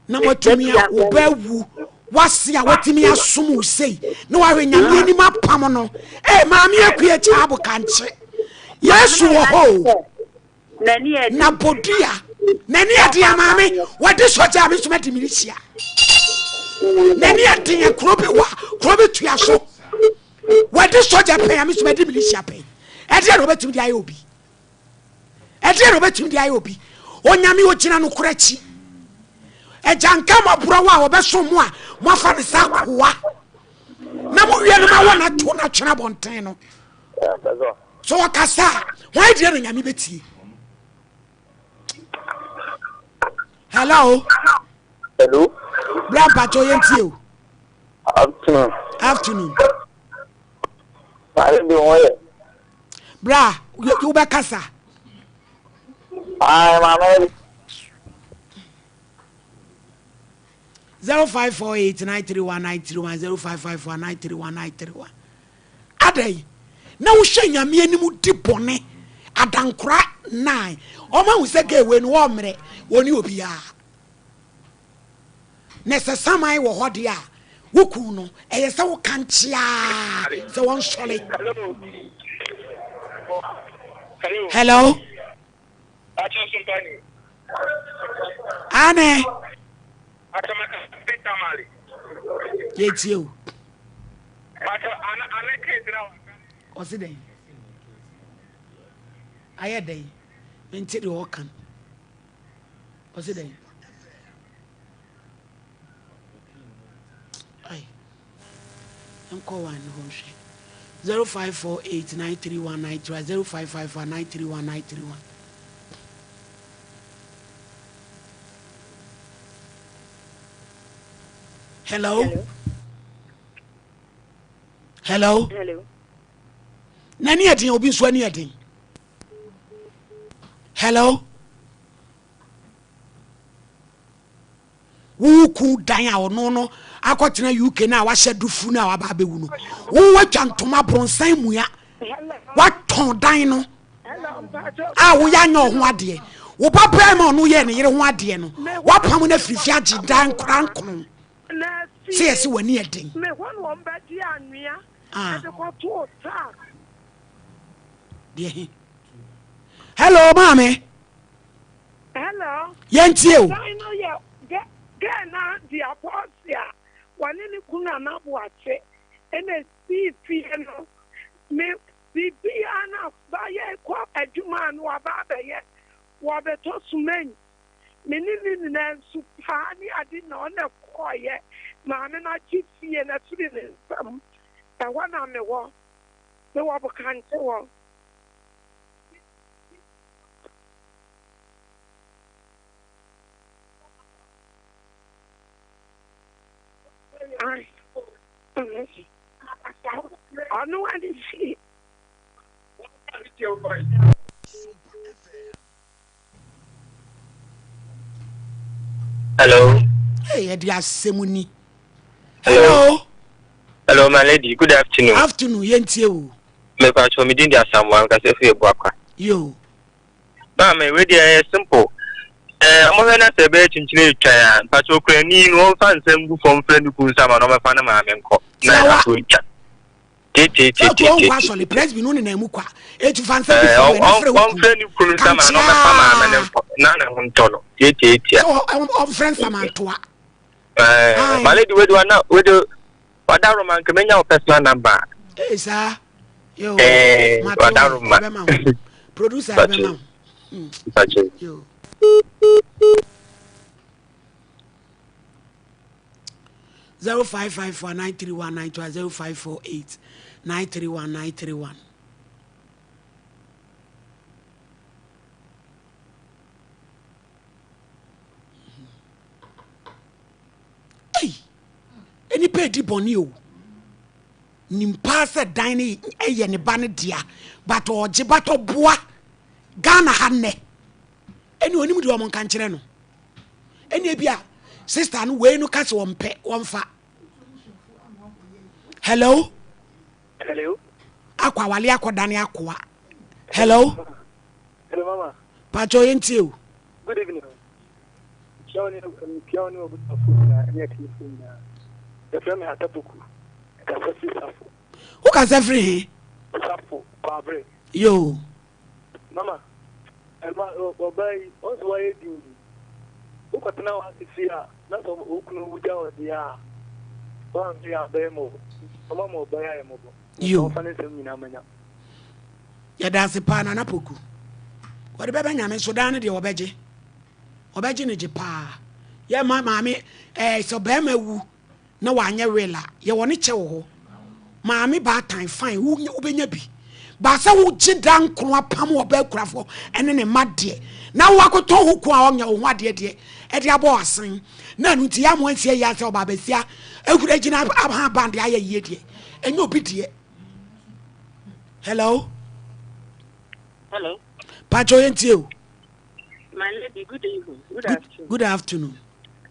Na watumi a wo ba awu wase a watumi asom wo sei na wahwɛ nyame anim apam no. Hey, maame akua kyaa bokankye. Yesu wɔ hɔ o. Na bodua n'ani ɛden a maame wɔde sɔgya a me nso mɛde militia. N'ani ɛden a kuro bi wa kuro bi tua so. Wɔde sɔgya pɛn a me nso mɛde militia pɛn. Ɛdeɛ na wɔbɛtumi de ayɛ obi. Ɛdeɛ na wɔbɛtumi de ayɛ obi. Onyame ogyina no korɛ akyi. Agya nka mɔborɔ wɔ a wɔbɛsom mo a moafa ne sɛ akoa. Na mo wie no ma wɔn ato no atwene abɔnten no. So ɔkasa a, hwan deɛ na Nyame bɛtie? Hello? Hello? Bra mpakyɛ yɛntie o. Afternoon. Afternoon. Maame bi ho yɛ. Bra, wobɛkasa. Ayi maame. 0548 931 931 0551 931 931 Adɛn na wohwɛ Nyame anim di bɔne adankora nine ɔmo ahu sɛ gay wei no wɔmmerɛ wɔne obiaa na sɛ saman wɔ hɔ deɛ a wo kun no ɛyɛ sɛ wo ka nkyeaa sɛ wɔnsɔre. Hello. Ane. Yɛtie o. Ɔse dɛn? Ayɛ dɛn? Mente deɛ ɔka no. Ɔse dɛn? Ai. Nkɔ one hɔ nhwɛ. 0548931931 0551931931. Hello. Hello. Hello. N'ani yɛ den obi nso ani yɛ den. Hello. Wo ku dan a ɔno no akɔtena UK no a wahyɛ dufu no a waba abɛwu no. Wo watwa ntoma bronsan mua. Watɔn dan no a woyɛ anyɛ ɔho adeɛ. Wo ba bɛrima ɔno yɛ ne yere ho adeɛ no. Wapam no afiri fie agye dan nkora nkono. Sɛ yɛse w'ani yɛ den. Me hɔ na wɔn bɛgye anwea Ah. de kɔtoo taa. Deɛ he. Hello maame. Hello. Yɛntie o. Dan no yɛ gɛ gɛɛ na di apɔɔse a wɔne ne kunu Nana Boakye ɛna esii fie no. Me biribiara na bayɛ kɔ adwuma a no waba abɛyɛ wɔbɛtɔ cement. Me ne ne nyinaa nsu paa ne ade na ɔna kɔɔeɛ. Maame no agye fie no afiri ne nsam. Ɛhɔ na mewɔ. Mewɔ Bokankye hɔ. Ɔno ane fie. Hello. Hey, ɛde asɛm ni. Hello. Hello, my lady. Good afternoon. Afternoon, yɛntie o. Mepa kyɛw, me din de Asamoah, nkasa fi Ebuakwa. Yo. Maame, wei deɛ ɛyɛ simple. Ɛɛ, ɔmo hwɛ na sɛ ɛbɛyɛ kyinkyini etwan a, mpakyɛw okurani no ɔmfa nsɛm gu fam frɛ ne kun sama na ɔmɛfa ne maame nkɔ. Na ato ntwa. Sɛ ɔto ɔnkɔ asɔre, presby no nenam mu kwa. Etu fa nsa gu fam ɛna frɛ wo kun. Ɔmfrɛ ne kunu sama na ɔmɛfa maame no nkɔ na ne ho ntɔ no. Tietietia. Sɛ ɔmfrɛ nsamantoa. Ɛɛ, my lady, wei de wana, wei de wada roma nka menya wo personal number. Ee saa. Yo. Ɛɛ, wada roma. Ɛbɛma wo. Producer ɛbɛma wo. Mpakyɛ. Yo. 0554 931 931 0548 931 931. Ei, nnipa edi bɔne o. nim paa sɛ dan no yɛ ne ba no dea but ɔgye but ɔboa Ghana ha nnɛ ɛne onim deɛ ɔmo nka nkyerɛ no ɛne ebi a sister no wei no ka sɛ ɔmpɛ wɔmfa hello hello akɔ awale akɔ dane akoa hello hello mama pakyɛ yɛn tie o good evening kyia wo ne kyia wo ne w'abusuafoɔ nyinaa ne atiefoɔ nyinaa yɛfrɛ me Atapoku kasa firi Safo wo kasa firi he Safo Kwabre yoo Mama, ɛma ɔbaa yi, ɔn sɛ wayɛ din. Wokɔtena w'ase fie a, na sɛ wo kunu wu gya wo deɛ a, woanhwɛ a bɛyɛ ma ɔma ma ɔbaa yi ayɛ mmɔbɔ. Yo. Ɔmfa ne nsɛm nyinaa ma nya. Yɛda ase paa Nana Poku. Wɔde bɛbɛ Nyame so daa no deɛ wɔbɛgye. Wɔbɛgye no gye paa. Yɛ ma maame ɛɛ sɛ bɛrima wu na wanyɛ will a, yɛwɔ ne kyɛ wɔ hɔ. Maame baatan fine, wobɛnya bi. Ba sɛ wogye da nkono apam ɔbaa kurafoɔ ɛne ne mma deɛ, na woakɔtɔ ho ko a ɔnyɛ wo ho adeɛ deɛ, ɛde abɔ asen. Na ɛno nti yɛ amoa nsi ayie asɛ ɔbaa basia ahuri agyina aha ban deɛ ayɛ yie deɛ, ɛnyɛ obi deɛ. Hello? Hello. Pacho yɛntie o. My lady, good evening. Good, good afternoon. Good afternoon.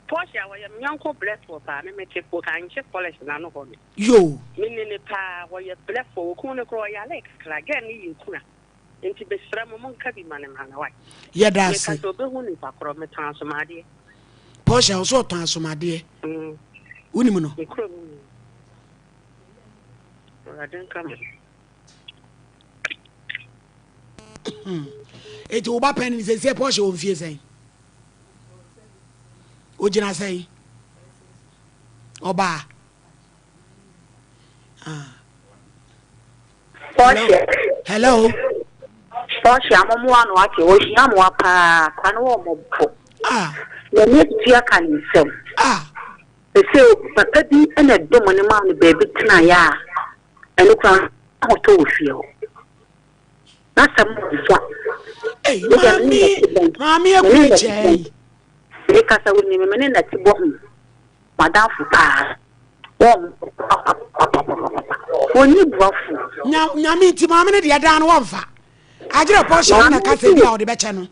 Portia wɔyɛ me yɔnko brɛfoɔ paa me mete po kankye polish n'ano hɔ no. Yoo. Me ne ne paa wɔyɛ brɛfoɔ okun no koraa ɔyare kakra girl no yɛ kuna nti mesrɛ mo monka bi ma no mmra na wai. Yɛda ase. Meka sɛ obehu nipa korɔ metɔn asomadeɛ. Portia ɔsɛ ɔtɔn asomadeɛ. Mm. Wonim no? Me kurom ni. Awurade nka mo. Eti wo ba pɛn ne sɛ sɛ Portia wɔ mfie sɛn? Ogyina sɛn? Ɔbaa. Ah. Portia. Hello. Portia momoa no ate ohia mmoa paa kwa no wɔ mmɔbɔ. Ah. N'ani atutu aka ne nsam. Ah. Sɛ papa bi na ɛdɔm ne maa no baabi tenaeɛ a ɛno koraa ahotɔ wɔ fie hɔ. N'asɛm wɔ gya. Ei, maame, maame akua kyɛe. Mekasa wo nim me ne nɛte bɔ ho. Madamfo paa. Wɔn papapapapapa. Wɔnni boafo. Nya nyame nti maame no deɛ daa no wɔmfa. Agyerɛ pɔhyɛ no na kasa bi a ɔde bɛkyɛ no.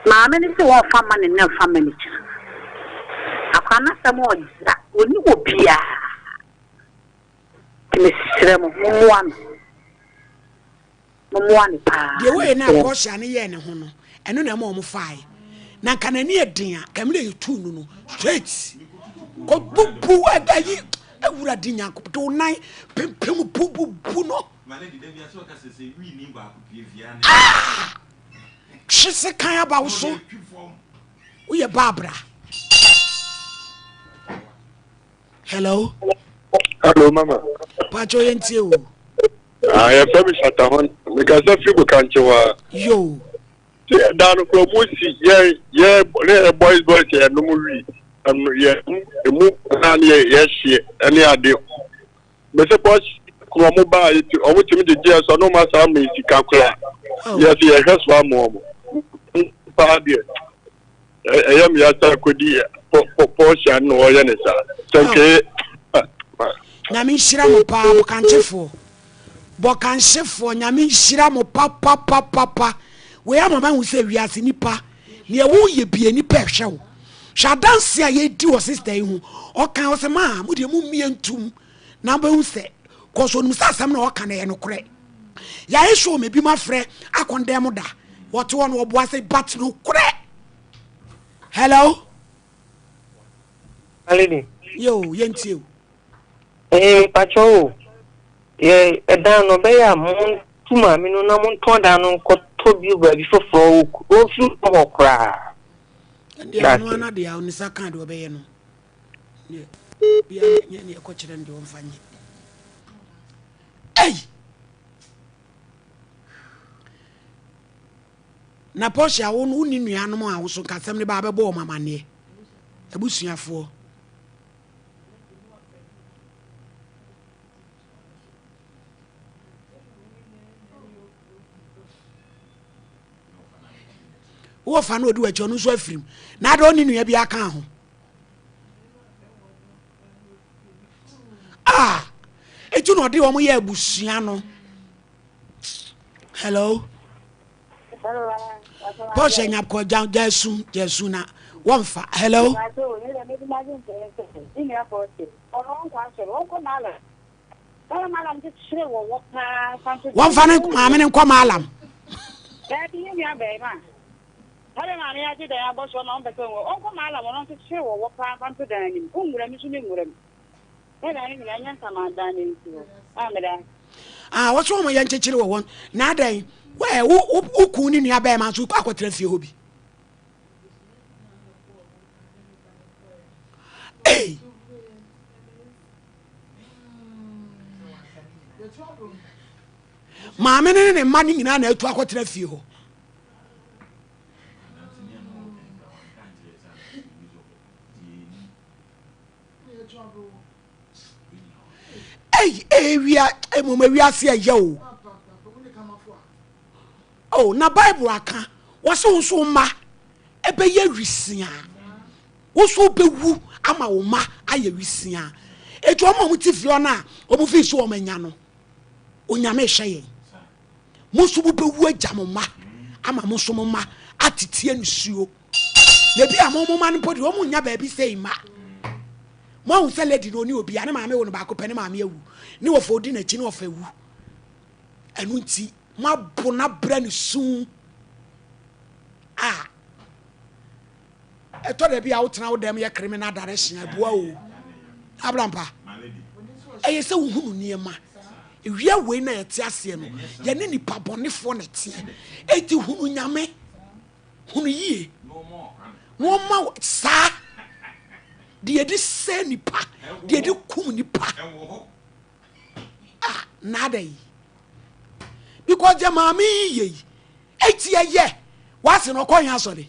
Maame no se wɔmfa mma ne nna mfa mma ne kyiri. Akora n'asɛm ɔgya. Wɔnni obiara. Nti mesrɛ mo, mommoa no. Mommoa no paa. Deɛ wɔyɛ no a Mesrɛ mo. Portia no yɛɛ ne ho no, ɛno na ɛma wɔn faae. Na nka n'ani yɛ den a, nka mmerɛ yɛtuu no no, straight. Kɔ bubu ayi, Awurade Nyankopɔn, de wo nan pempem bububu no. Ah! Twe sekan aba wo so. Woyɛ Barbara. Hello. Hello, mama. Pacho yɛn tie o. Ah, yɛ fɛ mi Shatta hɔ. Mekasa firi Bokankye hɔ a. Yo. Ti ɛda no kura mu si yɛ yɛ ne yɛ boys boys yɛ nom wi ɛno yɛ emu na ne yɛ yɛ hyeɛ ɛne ade. Mese bɔs kura ɔmo baa yɛ ti ɔmo tumi gyegye yɛ so ɔno ma saa ama sika kura. Yɛ so yɛhwɛ so ama ɔmo. Paa deɛ. Ɛyɛ me ya sɛ akɔdi Portia no na ɔyɛ ne saa. Sɛ nkɛyɛ. Nyame nhyira mo paa bɔkankyefoɔ. Bɔkankyefoɔ nyame nhyira mo papapapapa. Wei ama mahu sɛ wiase nipa neɛ woyɛ bie nipa ɛhwɛ wo. Hwɛ adanse a yɛdi wɔ sister yi ho. Ɔka ɔsɛ maa mo deɛ mo mmie ntum na bɛhu sɛ kɔso onim sɛ asɛm na ɔka no ɛyɛ nokorɛ. Yɛayɛ show ma ebi mo afrɛ akɔndɛn mo da. Wɔte hɔ no wɔboa sɛ but nokorɛ. Hello. Alidi. Yo, yɛntie o. Ee, mpakyɛ o. Yɛ ɛdan no ɔbɛyɛ a montu maame no na montɔn dan no nkɔtɔ bio baabi foforɔ ɔmfiri hɔ koraa. Ɛndeɛ ɔno ana deɛ a ɔnisa ka deɛ ɔbɛyɛ no. Deɛ bia nyɛ neɛ ɛkɔkyerɛ no deɛ ɔmfa nyɛ. Ei! Na Portia wo no wonni nuanom a wo so nka asɛm no ba abɛbɔ wɔn amanneɛ abusuafoɔ. Wowɔ fa no ɔdi w'akyi ɔno nso afirim na adɛ ɔne nua bi aka ho. Ah! Eti na ɔde wɔn yɛ abusua no. Hello. Pɔhyɛ nyapkɔ gya gya esu gya esu na wɔnfa. Hello. Wɔnfa ne maame ne nkɔ maalam. Ah, wɔsɛ wɔn yɛ nkyekyere wɔ wɔn na adɛn wɛ wo wo wo kun ne nua bɛrima nso kɔ akɔtena fie hɔ bi. Hey. Maame ne ne mma no nyinaa na atu akɔtena fie hɔ. Ei, ewia, mmom ewiase ɛyɛ o. Oh, na Bible aka, wɔse wo nso wo mma ɛbɛyɛ wisiaa. Wo nso wobɛwu ama wo mma ayɛ wisiaa. Eti wɔn a wɔte fie hɔ no a wɔn fi so wɔn anya no, Onyame hwɛ yɛn. Mo nso mobɛwu agya mo mma ama mo nso mo mma atete anisuo. Na ebi a mo mo mma no mpo deɛ wɔn nnya baabi sei mma. Mo ahu sɛ lady no ɔne obi a ne maame wo no baako pɛ ne maame awu ne wɔfa odi n'akyi ne wɔfa awu. Ɛno nti mo abo no abrɛ no su a ɛtɔ da bi a wotena wo dɛm yɛ criminal direction ɛboa o. Abrampa ɛyɛ sɛ wohunu nneɛma ewia wei na yɛte aseɛ no yɛne nipa bɔnefoɔ na ɛteɛ eti hunu nyame hunu yie na ɔma wo saa deɛ yɛde sɛ nipa deɛ yɛde kum nipa ah nada yi because deɛ maame yi yɛ yi eti ɛyɛ wase na ɔkɔ yɛn asɔre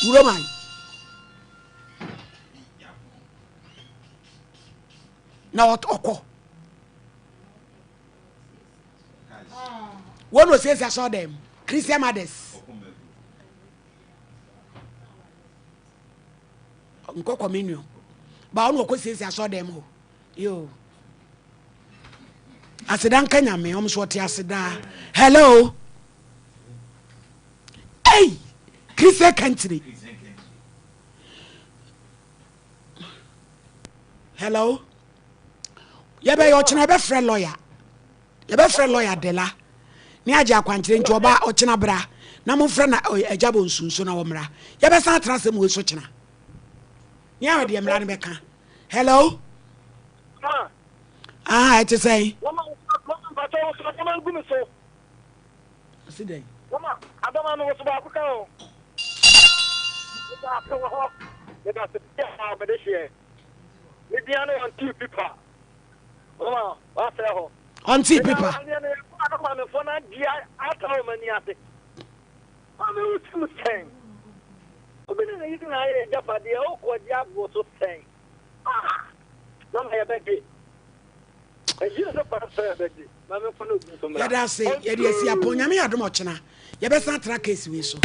wura man na ɔkɔ. Wɔn na osiesie asɔrɔ dɛm Christian mothers. Nkɔ communion. Ba ɔno ɔkɔ siesie asɔrɔ dɛm hɔ. Yo. Aseda nka nyame ɔmo so ɔte aseda. Hello. Hey, Christian country. Hello. Yɛbɛyɛ ɔkyena yɛbɛfrɛ lawyer. Yɛbɛfrɛ lawyer Dela. Ne agye akwankyerɛ nti ɔba ɔkyena bra na momfrɛ na agya bɔ nsunso na wɔmmra. Yɛbɛsan atena asɛm wei so kyena. Ne ahwɛ deɛ mmara no bɛka. Hello. Ah, ɛte sɛn? Ɔsi dɛn? Mama, adama no wɔso baako ka ho. Meda ase wɔ hɔ. Meda ase paa mede hyeɛ. Me dua no ɔnte pipa. Mama, wasɛe hɔ. Ɔnte pipa. Meda adeɛ no yɛkɔ ano maamefoɔ no agye ata wɔn ani ase. Maame wo tim sɛn? Obi ne ne yere na ayɛ agyapadeɛ wokɔ agye aboɔ so sɛn? Ah! Mama yɛbɛgye. Yɛda ase yɛde asi apɔn nyame yɛ adom ɔkyena yɛbɛsan atra case wei so.